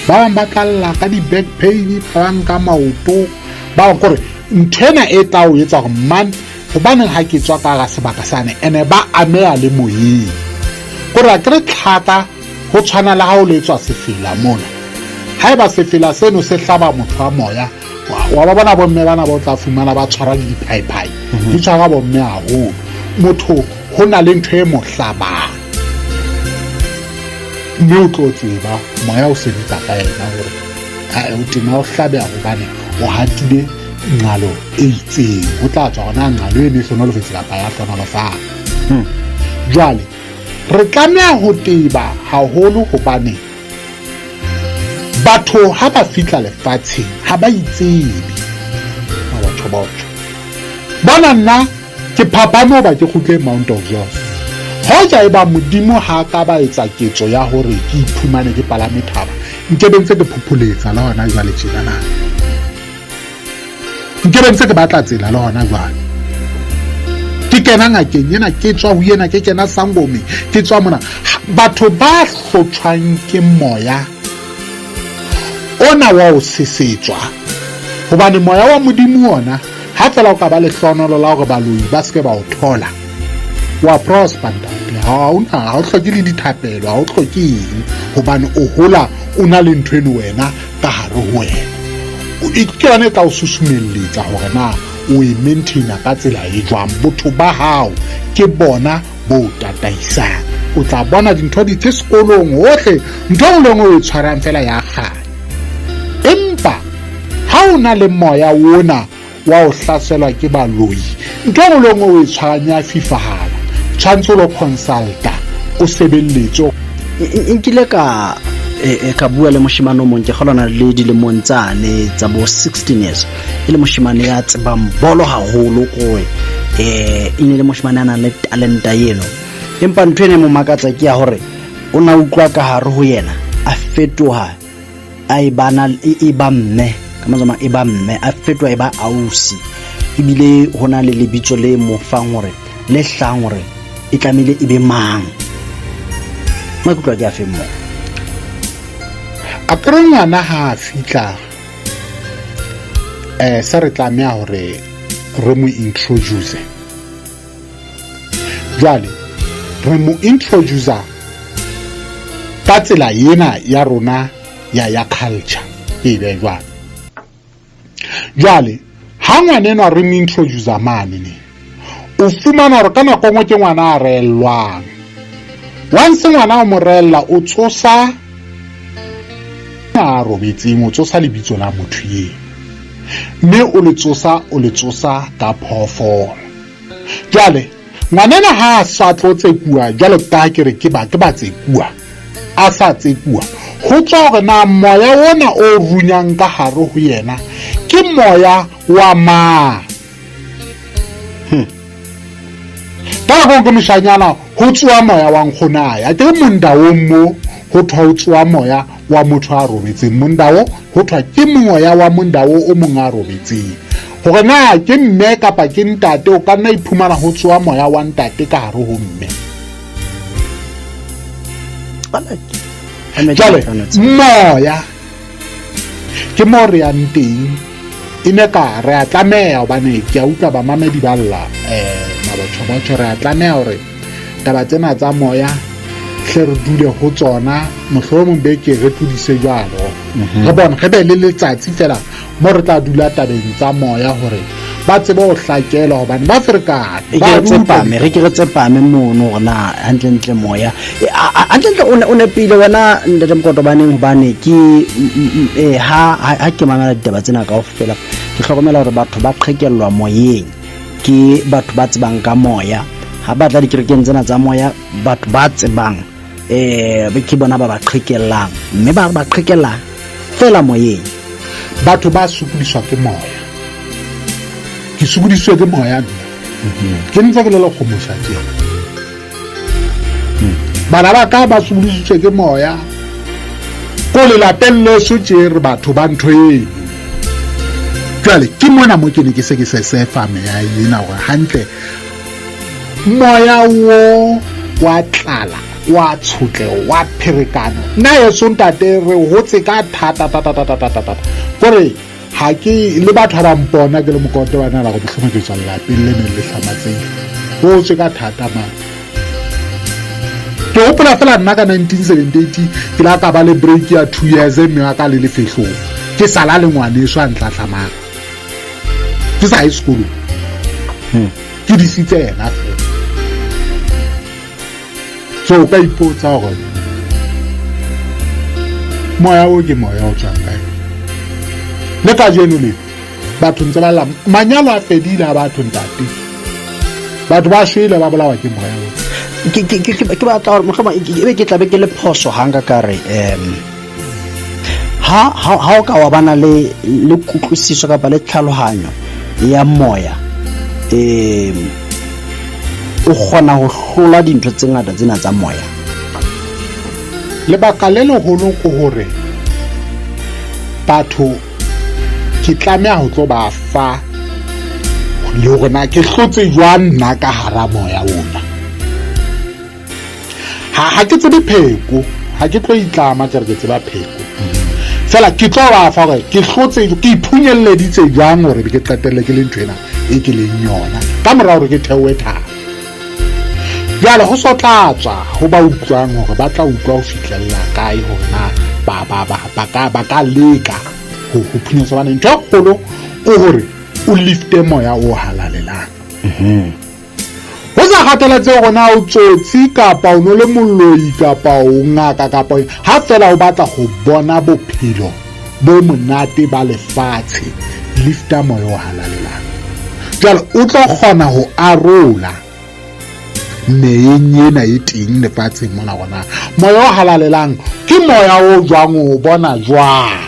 Ba bang ba tlalla ka di-back pain, ba bang ka maoto, ba bang kore ntho ena e tla o etsa hore man, hobaneng ha ke tswa ka hara sebaka sane, ene ba ameha le moyeng. Kore a kere tlhaka ho tshwana le ha o le tswa sefela mona. Haeba sefela seno se hlaba motho wa moya, wa ba bona bomme bana ba o tla fumana ba tshwara le diphaiphai. Di tshwara bomme haholo. Motho ho na le ntho e mo hlabang. Mme o tlo tseba moya o sebetsa ka yena hore a o tena o hlabeha hobane o hatile nqalo e itseng. Ho tla tswa hona nqalo e ne e hlonolofetse kapa ya hlonolofala. Jwale re tlameha ho teba haholo hobane batho ha ba fihla lefatsheng ha ba itsebe. Batho botho bona nna ke phapame hoba ke kgutle Mount of Jos. Hoja eba Modimo ha ka ba etsa ketso ya hore ke iphumane ke palame thaba, nke be ntse ke phopholetsa le hona jwale tjena na. Nke be ntse ke batla tsela le hona jwale. Ke kena ngakeng ena, ke tswa ho ena, ke kena sangome, ke tswa mona. Batho ba hlotshwang ke moya ona wa ho sesetswa, hobane moya wa Modimo ona ha fela o ka ba lehlohonolo la hore baloi ba seke ba o thola, wa prosper ntate. Ha o ha o hloke le dithapelo, ha o hloke eng, hobane o hola o na le ntho eno wena ka hare ho wena. Ke yona e tla o susumelletsa hore na o e maintaina ka tsela e jwang. Botho ba hao ke bona bo tataisang. O tla bona dintho dife sekolong hohle, ntho e nngwe le nngwe o e tshwarang fela ya kganya. Empa ha o na le moya ona wa ho hlaselwa ke baloi, ntho e nngwe le nngwe o e tshwarang ya fifahala. Tshwantse o lo consulta, o sebelletswe. Nkile ka ka bua le moshemane o mong, ke kgolana le dilemong tsane tsa bo 16 years, e le moshemane ya tsebang bolo haholo, kore e ne le moshemane a nang le talenta eno. Empa ntho e ne mo makatsa ke ya hore o na utlwa ka hare ho yena a fetoha a e bana e ba mme, ka mantswe a mang e ba mme, a fetoha e ba ausi. Ebile ho na le lebitso le mo fang hore le hlang hore e tlamehile e be mang. Maikutlo a ke a feng moo? A kere ngwana ha a fihla, se re tlameha hore re mo introduce. Jwale re mo introduce ka tsela ena ya rona ya culture, ke e behe jwalo. Jwale ha ngwana enwa re mo introduce mane ne, o fumana hore ka nako nngwe ke ngwana a reellwang. Once ngwana o mo reella, o tsosa a robetseng, o tsosa lebitso la motho eo, mme o le tsosa, o le tsosa ka phoofolo. Jwale ngwanena ha a sa tlo tsekuwa, jwalo ka ha ke re ke ba, ke ba tsekuwa, a sa tsekuwa, ho tswa hore na moya ona o runyang ka hare ho yena ke moya wa mang. Ka nako ke moshanyana ho tsoa moya wa nkgonae, a ke mondaong mo ho thwa ho tsoa moya wa motho a robetseng. Mondao ho thwa ke moya wa mondao o mong a robetseng. Hore na ke mme kapa ke ntate, o ka nna iphumana ho tsoa moya wa ntate ka hare ho mme. Jwale moya ke mo re yang teng, e ne ka re a tlameha hobane ke a utlwa bamamedi ba lla Mabochobotjho. Re a tlameha hore taba tsena tsa moya hle re dule ho tsona, mohlomong beke re tlodise jwalo, re bone re be le letsatsi fela mo re tla dula tabeng tsa moya hore ba tsebe ho hlakelwa, hobane ba ferekane. E ke re tsepame, re ke re tsepame mono hore na hantlentle moya hantlentle o nepile wena ntate Mokoto. Baneng hobane ke ha ke mamela ditaba tsena kaofela, ke hlokomela hore batho ba qhekellwa moyeng ke batho ba tsebang ka moya. Ha ba tla dikerekeng tsena tsa moya, batho ba tsebang ke bona ba ba qhekellang, mme ba ba qhekella fela moyeng. Batho ba sokodiswa ke moya. Ke sokodisitswe ke moya nna, ke ntse ke le lekgomosa tje. Bana ba ka ba sokodisitswe ke moya ko lelapeng leso tje, re batho ba ntho eno. Jwale ke mona mo ke ne ke se ke se sefa meya ena hore hantle moya wo wa tlala, wa tshotleho, wa pherekano. Nna yeso ntate re hotse ka thata thata thata thata thata, kore ha ke le batho ha ba mpona ke le Mokoto, ba nahana gore mohlomong ke tswa lelapeng le neng le hlamatsehile. Ho hotswe ka thata mane. Ke hopola fela nna ka 1978 ke la ka ba le break ya 2 years, mme wa ka le lefehlong, ke sala le ngwaneso a ntlatlhamang, ke sa ye sekolong, ke disitse yena fela. So o ka ipotsa hore moya o ke moya o tswang kae. Le kajeno le batho ntse ba lla, manyalo a fedile a batho ntate, batho ba shwele, ba bolawa ke moya o. Ke batla gore mohlomong e be ke tlabe ke le phoso ha nka ka re ha o ka wa bana le kutlwisiso kapa le tlhalohanyo ya moya, o kgona ho hlola dintho tse ngata tsena tsa moya. Lebaka le leholo ke hore batho ke tlameha ho tlo ba fa le hore na ke hlotse jwang nna ka hara moya ona. Ha ke tsebe pheko, ha ke tlo itlama ke re ke tseba pheko fela, ke tlo ba fa hore ke hlotse, ke iphunyelleditse jwang hore be ke qetelle ke le ntho ena e ke leng yona ka mora hore ke theohe thaba. Jwale ho so tla tswa ho ba utlwang hore ba tla utlwa ho fihlella kae, hore na ba ka leka ho phunyetsa. Bane ntho e kgolo ke hore o lifte moya o halalelang, ho sa kgathalatsehe hore na o tsotsi kapa o no le moloi kapa o ngaka kapa ha fela o batla ho bona bophelo bo monate ba lefatshe, lifta moya o halalelang. Jwale o tlo kgona ho arola meyeng ena e teng lefatsheng mona gona moya o halalelang ke moya o jwang, o bona jwang.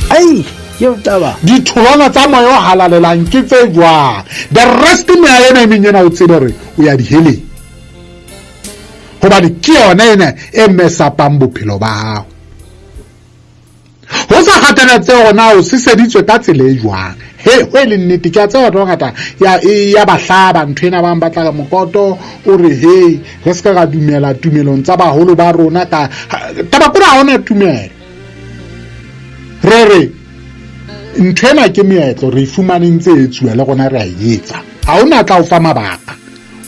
Ai, ke taba. Ditholwana tsa moya o halalelang ke tse jwang? The rest meya ena e meng ena, o tsebe hore o ya diheleng, hobane ke yona ena e mesapang bophelo ba hao, ho sa kgathalatsehe hore na o seseditswe ka tsela e jwang. He, ho e leng nnete, ke a tseba batho ba bangata ya ba hlaba ntho ena. Bang ba tla re Mokoto o re he re se ka ra dumela tumelong tsa baholo ba rona. Ka taba kore ha hona tumelo, re re ntho ena ke meetlo, re e fumaneng tse etsuwa le rona re a e etsa. Ha hona tla o fa mabaka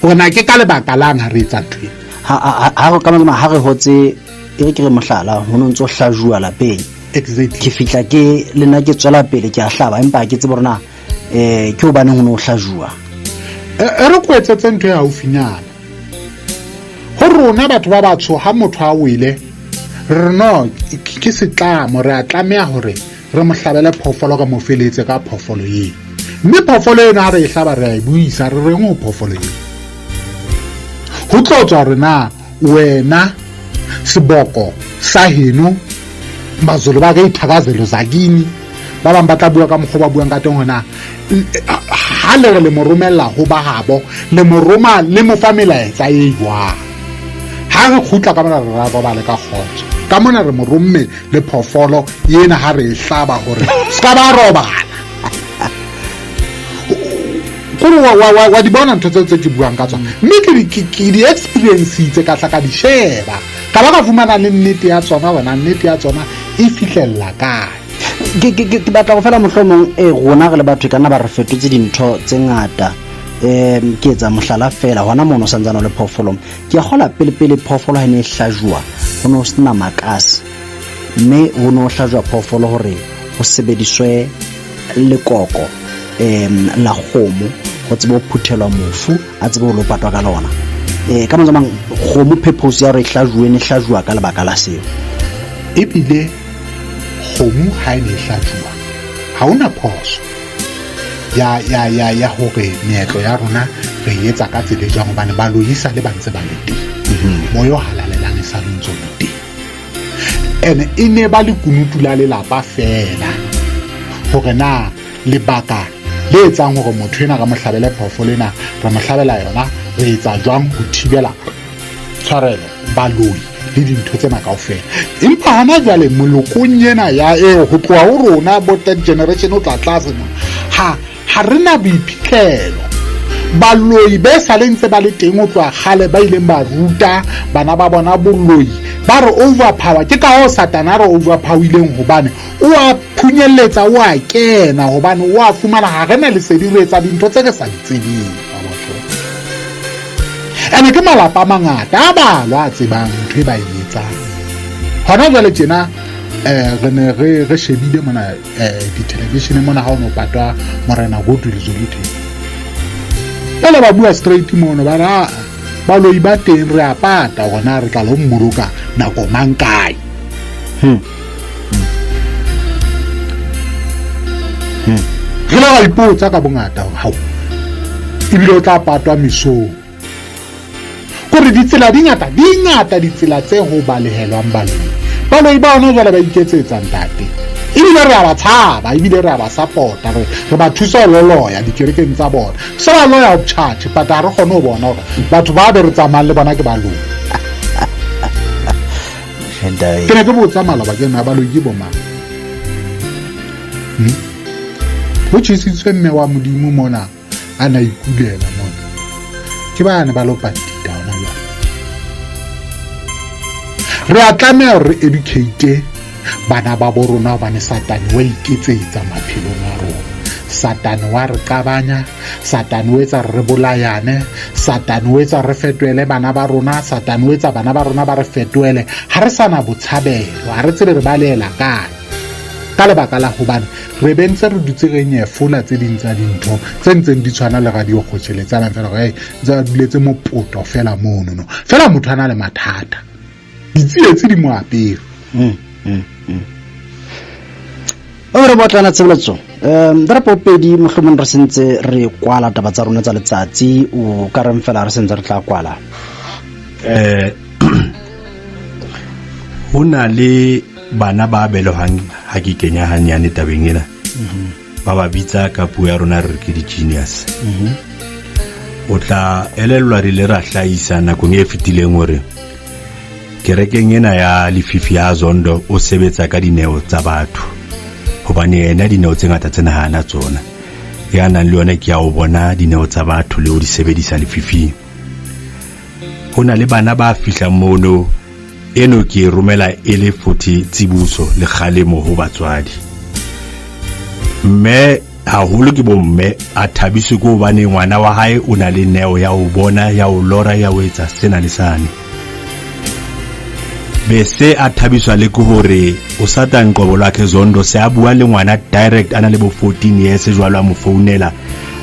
hore na ke ka lebaka lang ha re etsa ntho ena. Ha ka malema ha re hotse, e re ke re mohlala, ho no ntso hlajuwa lapeng. Ke fihla ke le nna ke tswela pele ke a hlaba, empa ha ke tsebe hore na ke hobaneng ho no hlajuwa. E re ko etsetse ntho e haufinyana ho rona batho ba batsho. Ha motho a wele, re no ke setlamo, re a tlameha hore re mo hlabele phoofolo, re mo feletse ka phoofolo eo. Mme phoofolo eno ha re e hlaba, re a e buisa, re reng ho phoofolo eo? Ho tlo tswa hore na wena seboko sa heno, Mazulu ba re ithakazelo zakini, ba bang ba tla bua ka mokgwa ba buang ka teng hona. Ha le re le mo romella ho ba habo, le mo roma, le mo fa melaetsa e jwang? Ha re kgutla ka mona, re ra robale ka kgotso ka mona, re mo romme le phoofolo ena ha re e hlaba hore se ka ba robala. Kore wa di bona ntho tseo tse ke buang ka tsona, mme ke di experience-itse, ka tla ka di sheba, ka ba ka fumana le nnete ya tsona, hore na nnete ya tsona e fihlella kae. Ke batla go fela mohlomong e rona re le batho e ka nna ba re fetotse dintho tse ngata. Ke etsa mohlala fela hona mono santsane o le phoofolong. Ke a kgola pele pele phoofolo ha e ne e hlajuwa ho ne ho sena makase, mme ho ne ho hlajwa phoofolo hore ho sebediswe lekoko la kgomo ho tsebe ho phuthelwa mofu a tsebe ho lo patwa ka lona. Ka mantswe a mang, kgomo purpose ya hore e hlajuwe ne hlajuwa ka lebaka la seo. Ebile kgomo ha e ne e hlajuwa ha hona phoso ya ya ya ya hore meetlo ya rona re e etsa ka tsela e jwang, hobane baloi sa le ba ntse ba le teng. Moya o halalelang e sa le ntse o le teng. Ene e ne ba le kunutu la lelapa fela hore na lebaka le etsang hore motho ena re mo hlabele phoofolo ena, re mo hlabela yona, re etsa jwang ho thibela tshwarelo baloi le dintho tsena kaofela. Empa hona jwale molokong ena ya eo ho tloha ho rona bo third generation o tla tlase mona, ha re na boiphihlelo. Baloi be sa le ntse ba le teng ho tloha kgale, ba ileng ba ruta bana ba bona boloi, ba re overpower. Ke ka hoo Satana a re overpowerileng, hobane o a phunyelletsa, o a kena, hobane o a fumana ha re na lesedi, re etsa dintho tse re sa di tsebeng. Ene ke malapa a mangata a balwa a tsebang ntho e ba e etsang. Hona jwale tjena re ne re shebile mona di-television mona ha o no patwa Morena Goodwill Zwelithini. Pele ba bua straight mono, ba re baloi ba teng re a pata hore na re tla lo mmoloka nako mang kae. Re ile ra ipotsa ka bongata hore hao ebile o tla patwa mesong. Kore ditsela di ngata, di ngata ditsela tse ho balehelwang baloi. Baloi ba hona jwale ba iketsetsa ntate. Ebile re a ba tshaba, ebile re a ba support-a, re ba thusa ho loloya dikerekeng tsa bona. Se ba loya ho church, but ha re kgone ho bona hore batho ba be re tsamayang le bona ke baloi. Ke ne ke botsa maloba ke nna baloi ke bo mang? Ho tjhesitswe mme wa Modimo mona a na ikulela mona. Ke bane ba lo patita hona jwale. Re a tlameha hore re educate bana ba bo rona, hobane Satane wa iketsetsa maphelong a rona. Satane wa re qabanya, Satane o etsa re bolayane, Satane o etsa re fetohele bana ba rona, Satane o etsa bana ba rona ba re fetohele. Ha re sana botshabelo, ha re tsebe re balehela kae. Ka lebaka la hobane re be ntse re dutse re nyefola tse ding tsa dintho tse ntseng di tshwana le radio kgotjheletsana fela hore ntse ba duletse mopoto fela mono no. Fela motho a na le mathata. Ditsietsi di mo apere. O re botlana tshebeletso. Re popedi mohlomong re sentse re kwala taba tsa rona tsa letsatsi, o ka reng fela re sentse re tla kwala. Ho na le bana ba belehwang ha ke kenya hanyane tabeng ena. Ba ba bitsa ka puo ya rona re ke di-genius. O tla elellwa re ile ra hlahisa nakong e fetileng hore kerekeng ena ya lefifi ya Zondo o sebetsa ka dineo tsa batho, hobane yena dineo tse ngata tsena ha ana tsona. Ya nang le yona ke ya ho bona dineo tsa batho le ho di sebedisa lefifing. Ho na le bana ba fihlang mono, eno ke e romela e le futhi tsibuso le kgalemo ho batswadi. Mme haholo ke bomme a thabiswe ke hobane ngwana wa hae o na le neo ya ho bona, ya ho lora, ya ho etsa sena le sane. Be se a thabiswa le ke hore o Satan qobo lwakhe Zondo se a bua le ngwana direct a na le bo 14 years jwalo, a mo founela,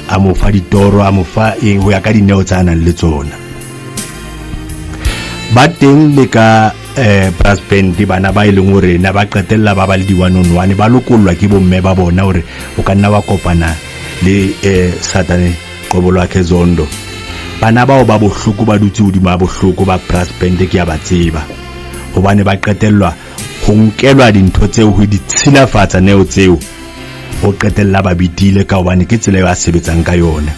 a mo fa ditoro, a mo fa eng ho ya ka dineo tsa nang le tsona. Ba teng le ka brass band bana ba e leng hore na ba qetella ba ba le di one on one, ba lokollwa ke bomme ba bona hore o ka nna wa kopana le Satane qobo lwakhe Zondo. Bana bao ba bohloko ba dutse hodimo ha bohloko ba brass band, ke a ba tseba, hobane ba qetellwa ho nkelwa dintho tseo, ho di tshilafatsa neo tseo, o qetella ba bitile ka hobane ke tsela eo a sebetsang ka yona.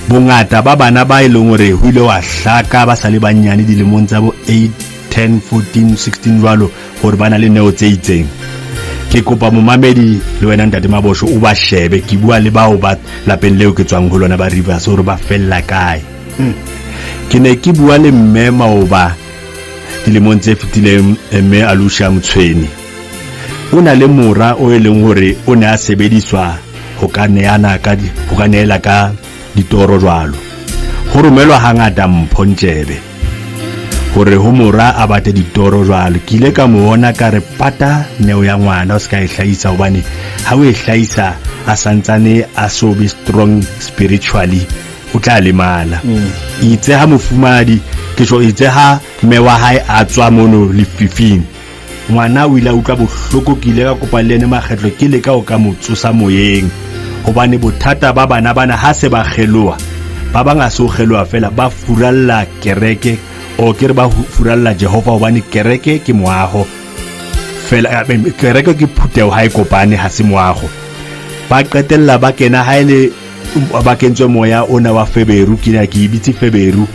Bongata ba bana ba e leng hore ho ile wa hlaka ba sa le bannyane dilemong tsa bo 8, 10, 14, 16 jwalo, hore ba na le neo tse itseng. Ke kopa momamedi le wena ntate Mabosho o ba shebe, ke bua le bao ba lapeng leo ke tswang ho lona ba Rivers hore ba fella kae. Ke ne ke bua le mme maoba dilemong tse fetileng, mme Alusha Motshweni. O na le mora o e leng hore o ne a sebediswa ho ka neana ka ho ka neela ka Ditoro jwalo. Ho romelwa hangata Mpho Ntjebe hore ho mora a batle ditoro jwalo. Ke ile ka mo bona ka re pata neo ya ngwana o se ka e hlahisa hobane ha o e hlahisa a santsane a so be strong spiritually o tla lemala. Itse ha mofumadi ke tjho itse ha mme wa hae a tswa mono lefifing ngwana o ile a utlwa bohloko. Ke ile ka kopa le ene makgetlo ke leka ho ka mo tsosa moyeng hobane bothata ba bana bana ha se ba kgeloha, ba bang ha se ho kgeloha fela, ba furalla kereke o ke re ba furalla Jehova hobane kereke ke moaho fela, kereke ke phuteho ha e kopane, ha se moaho. Ba qetella ba kena ha ele ba kentswe moya ona wa feberu, ke ne ke e bitse feberu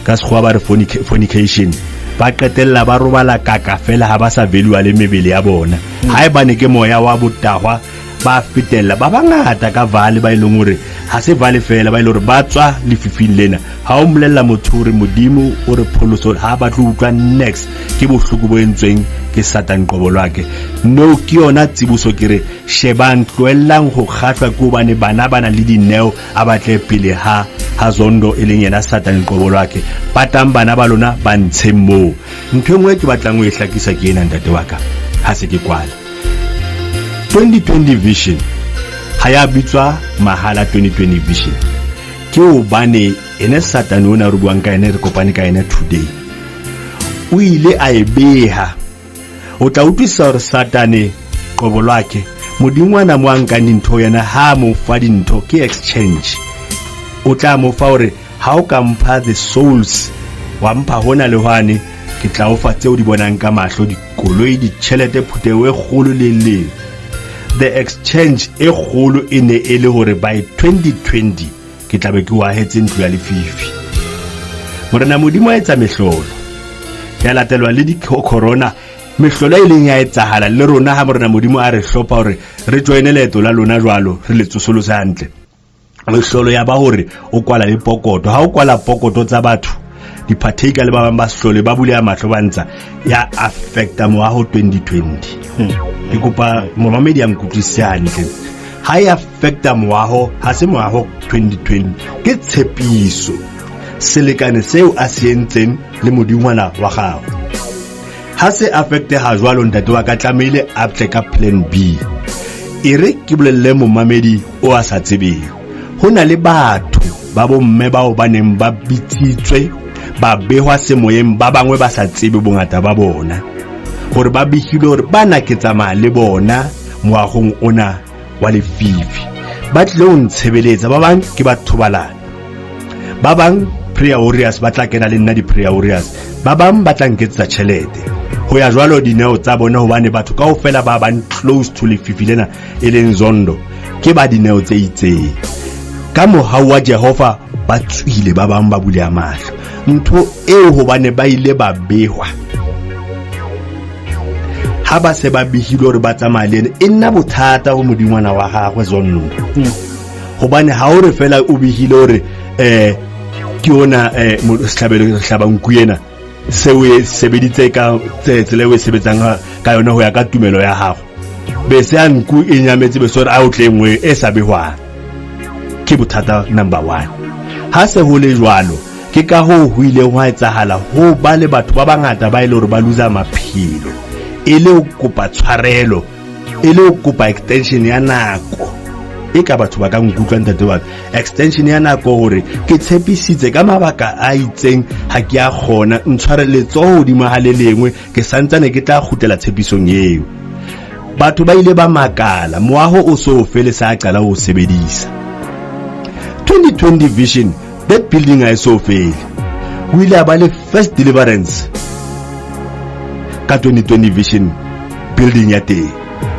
ka sekgowa ba re fornication. Ba qetella ba robala kaka fela, ha ba sa value le mebele ya bona. Ha e bane ke moya wa botahwa, ba fetella ba bangata ka vale ba e leng hore ha se vale fela, ba e leng hore ba tswa lefifing lena. Ha o mmolella motho hore Modimo o re pholoso, ha ba tlo utlwa next ke bohloko bo entsweng ke Satan qobo lwake. No ke yona tsiboso ke re shebang, tlohellang ho kgahlwa ke hobane bana ba na le dineo, a batle pele ha ha Zondo e leng yena Satan qobo lwake. Patang bana ba lona ba ntsheng moo. Ntho e nngwe ke batlang ho e hlakisa ke ena ntate wa ka, ha se ke kwala. 2020 vision ha ya bitswa mahala. 2020 vision ke hobane ene Satane ona re buang ka ene, re kopane ka ene today, o ile a e beha. O tla utlwisisa hore Satane qobo lwakhe modingwana mo a nkang dintho yena, ha mo fa dintho ke exchange. O tla mo fa hore ha o ka mpha the souls, wa mpha hona le hwane, ke tla o fa tseo di bonang ka mahlo, dikoloi, ditjhelete, phutheho e kgolo le leng. The exchange e kgolo e ne e le hore by 2020 ke tla be ke o ahetse ntlo ya lefifi. Morena Modimo a etsa mehlolo, ya latelwa le di-corona, mehlolo e leng ya etsahala le rona ha Morena Modimo a re hlopha hore re joine leeto la lona jwalo, re le tsosolose hantle. Mehlolo ya ba hore o kwala le pokoto, ha o kwala pokoto tsa batho di-partaker le ba bang ba hlole ba buleha mahlo ba ntsa ya affecta moaho 2020. Ke kopa momamedi a nkutlwisise hantle. Ha e affecta moaho, ha se moaho 2020, ke tshepiso, selekane seo a se entseng le modingwana wa gago. Ha se affecteha jwalo, ntate wa ka tlamehile a tle ka plan B. E re ke bolelle momamedi o a sa tsebeng, ho na le batho ba bomme bao ba neng ba bitsitswe ba behwa semoyeng, ba bangwe ba sa tsebe bongata ba bona hore ba behilwe hore bana ke tsamaya le bona moagong ona wa lefifi, ba tlile ho ntshebeletsa. Ba bang ke ba thobalano, ba bang prayer warriors, ba tla kena le nna di-prayer warriors, ba bang ba tla nketsetsa tjhelete ho ya jwalo dineo tsa bona, hobane batho kaofela ba bang close to lefifi lena e leng Zondo ke ba dineo tse itseng. Ka mohau wa Jehova ba tswile, ba bang ba buleha mahlo ntho eo hobane ba ile ba behwa. Ha ba se ba behilwe hore ba tsamaya le ene, e nna bothata ho modingwana wa gagwe Zondo, hobane ha o re fela o behile hore ke ona sehlabelo re hlaba nku ena, seo e sebeditse ka tsela eo e sebetsang ka yona ho ya ka tumelo ya gago, be se a nku e nyametse, be se hore a o tle nngwe e sa behwang, ke bothata number one. Ha se ho le jwalo, ke ka hoo ho ileng hwa etsahala ho ba le batho ba bangata ba e le hore ba losa maphelo e le ho kopa tshwarelo, e le ho kopa extension ya nako. E ka batho ba ka nkutlwa ntate wa ka, extension ya nako hore ke tshepisitse ka mabaka a itseng ha ke a kgona, ntshware letsoho hodimo ha le lengwe, ke santsane ke tla kgutlela tshepisong eo. Batho ba ile ba makala, moaho o so fele sa qala ho sebedisa 2020 vision, that building ha e so fele. O ile a ba le first deliverance ka 2020 vision building ya teng,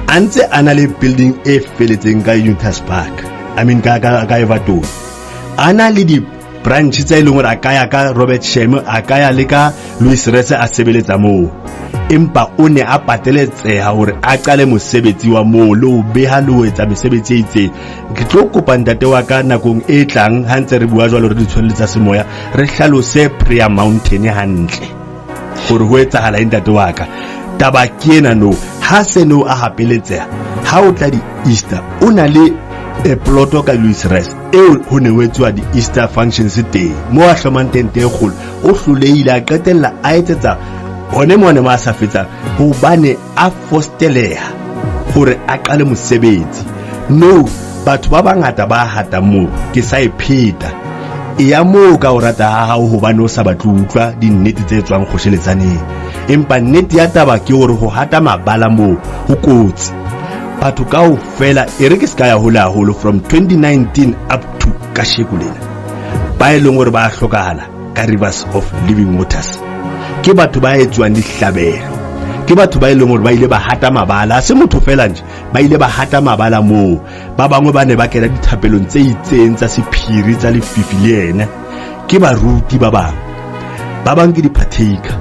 a ntse a na le building e feletseng ka Unitas Park, I mean ka ka ka Everton, a na le di branch tse e leng hore a ka ya ka Robert Shem, a ka ya le ka Louis Rese a sebeletsa moo, empa o ne a pateletseha hore a qale mosebetsi wa moo le ho beha le ho etsa mesebetsi e itseng. Ke tlo kopa ntate wa ka nakong e tlang ha ntse re bua jwalo re di tshwanele tsa semoya, re hlalose Prayer Mountain hantle hore ho etsahala eng. Ntate wa ka, taba ke ena no, ha se no a hapeletseha ha o tla di-Easter o na le E ploto ka Louis Rice eo ho ne ho etsuwa di-Easter functions teng, moo a hlomang tente e kgolo, o hlolehile a qetella a etsetsa hone mone mo a sa fetsang, hobane a fosteleha hore a qale mosebetsi. No, batho ba bangata ba hatang moo, ke sa e pheta. E ya moo ka ho rata ha hao hobane o sa batle ho utlwa dinnete tse tswang kgosheletsaneng. Empa nnete ya taba ke hore ho hata mabala moo ho kotsi. Batho kaofela, e re ke se ka ya hole haholo, from 2019 up to kasheko lena, ba e leng hore ba hlokahala ka Rivers of Living Waters ke batho ba etsuwang dihlabelo, ke batho ba e leng hore ba ile ba hata mabala, ha se motho fela nje, ba ile ba hata mabala moo. Ba bangwe ba ne ba kena dithapelong tse itseng tsa sephiri tsa lefifi le ene, ke baruti ba bang, ba bang ke di-partaker,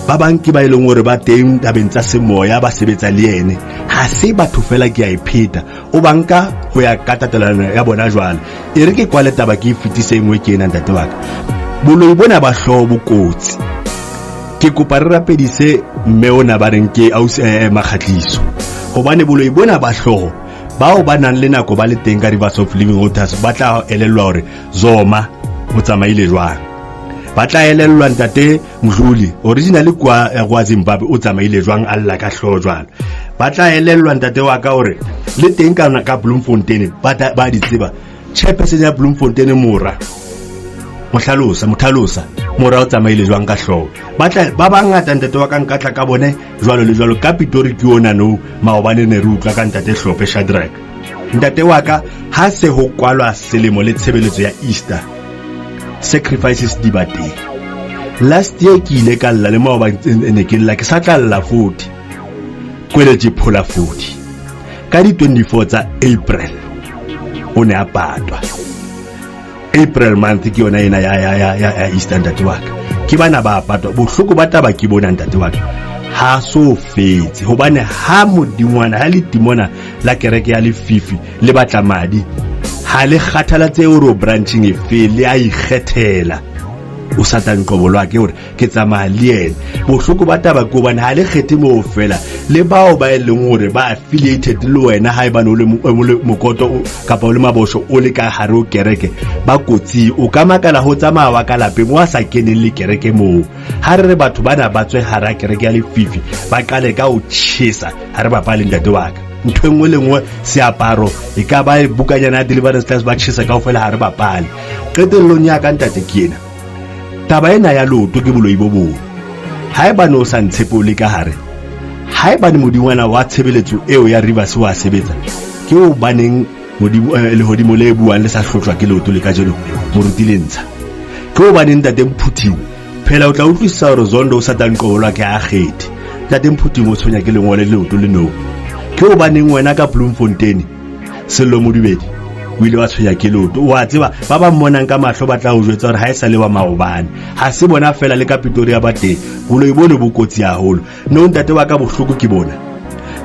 ba bang ke ba e leng hore ba teng tabeng tsa semoya, ba sebetsa le ene. Ha se batho fela, ke a e pheta, o ba nka ho ya ka tatelano ya bona. Jwale e re ke kwale taba, ke e fetise e nngwe ke ena, ntate wa ka. Boloi bona ba hlooho bo kotsi. Ke kopa re rapedise mme ona ba reng ke ausi Makgatliso, hobane boloi bona ba hlooho, bao ba nang le nako ba le teng ka Rivers of Living Waters ba tla elellwa hore Zoma o tsamaile jwang. Ba tla elellwa ntate Mdluli originally kwa kwa Zimbabwe o tsamaile jwang, a lla ka hlooho jwalo. Ba tla elellwa ntate wa ka hore le teng ka Bloemfontein ba di tseba. Chairperson ya Bloemfontein mora mohlalosa mothalosa mora o tsamaile jwang ka hlooho. Ba tla ba bangata ntate wa ka, nka tla ka bone jwalo le jwalo. Ka Pitori ke ona no maobane ne re utlwa ka ntate Hlope Shadrack. Ntate wa ka, ha se ho kwalwa selemo le tshebeletso ya Easter sacrifices di ba teng. Last year ke ile ka lla, le maobane ne ke lla, ke sa tla lla futhi. Kweletse phola futhi ka di 24 tsa April o ne a patwa. April month ke yona ena ya Easter, ntate wa ka. Ke bana ba patwa. Bohloko ba taba ke bona, ntate wa ka, ha so fetse, hobane ha modingwana ha letimona la kereke ya lefifi le batla madi, ha le kgathalatse hore o branching efe, le a ikgethela. O Satan qobolwa ke hore ke tsamaya le yena. Bohloko ba taba ke hobane ha le kgethe moo fela, le bao ba e leng hore ba affiliated le wena, ha ebane o le mokoto kapa o le mabosho, o le ka hare ho kereke, ba kotsing. O ka makala ho tsamaya wa ka lapeng wa sa keneng le kereke moo. Ha re re batho bana ba tswe hara kereke ya lefifi, ba qale ka ho tjhesa, ha re bapale, ntate wa ka. Ntho e nngwe le nngwe, seaparo, e ka ba bukanyana ya deliverance class, ba tjhesa kaofela, ha re bapale. Qetellong ya ka, ntate, ke ena taba ena ya leoto ke boloi bo bong. Haebane o sa ntshepe o le ka hare, haebane modingwana wa tshebeletso eo ya Rivers wa sebetsa, ke hobaneng modimo lehodimo le buang le sa hlotlwa ke leoto le kajeno, moruti le ntsha? Ke hobaneng, ntate Mphuthing? Phela o tla utlwisisa hore Zondo o Satan qobolwa ke a kgethe. Ntate Mphuthing o tshwenya ke lengole le leoto le no. Ke hobaneng wena ka Bloemfontein, Sello Modubedi, o ile wa tshwenya ke leoto? Wa tseba ba ba mmonang ka mahlo ba tla o jwetsa hore ha e sa le wa maobane. Ha se bona fela, le ka Pretoria ba teng. Boloi bone bo kotsi haholo. No, ntate wa ka, bohloko ke bona.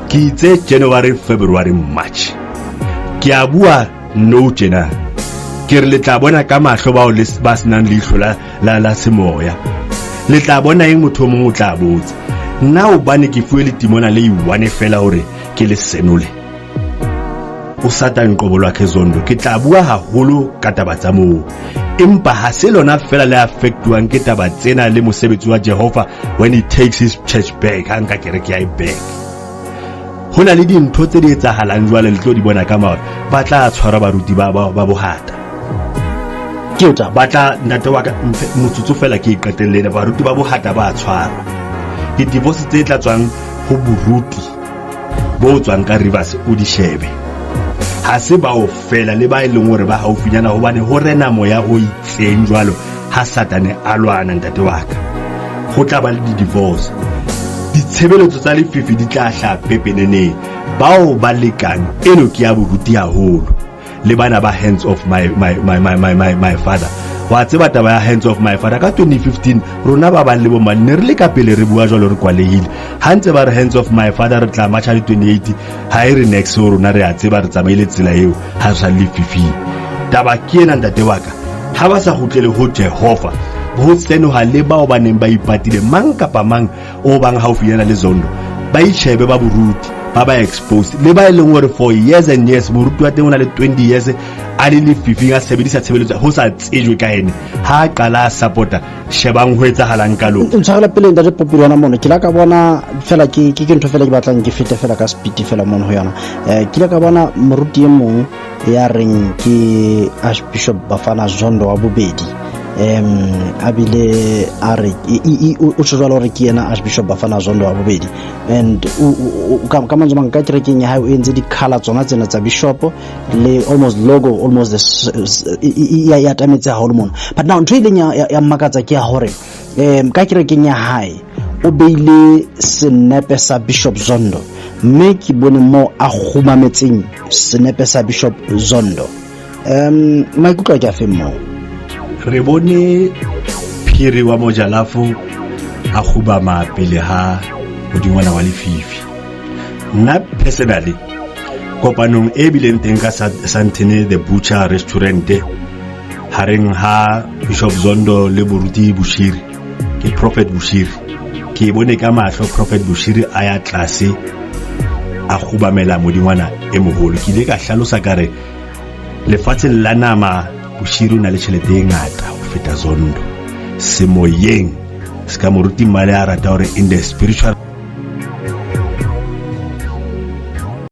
Ke itse January, February, March, ke a bua no tjena, ke re le tla bona ka mahlo bao le ba senang leihlo la semoya. Le tla bona eng? Motho o mong o tla botsa nna hobane ke fuwe letimona le iwane fela hore ke le senole. O Satan qobolwa ke Zondo. Ke tla bua haholo ka taba tsa moo, empa ha se lona fela le affectuwang ke taba tsena le mosebetsi wa Jehova when he takes his church back. Ha nka kereke ya e back, ho na le dintho tse di etsahalang jwale, le tlo di bona ka maoto. Ba tla tshwara baruti ba bohata. Ke taba. Ba tla, ntate wa ka, motsotso fela ke e qetellele. Baruti ba bohata ba tshwarwa. Di-divorce tse tla tswang ho boruti bo tswang ka Rivers o di shebe, ha se bao fela, le ba e leng hore ba haufinyana, hobane ho rena moya o itseng jwalo ha Satane a lwana, ntate wa ka. Ho tla ba le di-divorce, ditshebeletso tsa lefifi di tla hlaha pepeneneng. Bao ba lekang eno ke ya boruti haholo, le bana ba hands of my father. Wa tseba taba ya hands of my father ka 2015, rona ba bang le bo mang ne re le ka pele re bua jwalo, re kwalehile ha ntse ba re hands of my father, re tla matcha le 28. Ha e re next ho rona, re a tseba re tsamaile tsela eo, ha re sa le lefifing. Taba ke ena, ntate wa ka, ha ba sa kgutlele ho Jehova, ho senoha le bao ba neng ba ipatile. Mang kapa mang o bang haufinyana le Zondo ba itjhebe, ba boruti. Ba ba exposed le ba e leng hore for years and years moruti wa teng o na le 20 years a le lefifing a sebedisa tshebeletso ho sa tsejwe ka ene. Ha a qala a support-a, shebang ho etsahalang ka lona. Ntshwarela pele, ntate Popi, yona mono ke la ka bona fela ke ke ke ntho fela ke batlang ke fete fela ka speed fela mono ho yona. Ke ile ka bona moruti e mong ya reng ke Archbishop Bafana Zondo wa bobedi, a bile a re o tjho jwalo hore ke yena Archbishop Bafana Zondo wa bobedi, and ka mantswe mang, ka kerekeng ya hae o entse di-colour tsona tsena tsa bishop le almost logo, almost ya atametse haholo mono. But now ntho e ileng ya mmakatsa ke ya hore ka kerekeng ya hae o beile senepe sa Bishop Zondo, mme ke bone moo a kgumametseng senepe sa Bishop Zondo. Maikutlo a ke a feng moo? Re bone phiri wa mojalafo a kgubama pele ha modingwana wa lefifi. Nna personally, kopanong e bileng teng ka Santene The Butcher Restaurant hareng ha Bishop Zondo le Boruti Bushiri, ke Prophet Bushiri, ke bone ka mahlo Prophet Bushiri a ya tlase a kgubamela modingwana e moholo. Ke ile ka hlalosa ka re lefatsheng la nama Bushiri o na le tjhelete e ngata ho feta Zondo. Semoyeng se ka moruti Mmale a rata hore in the spiritual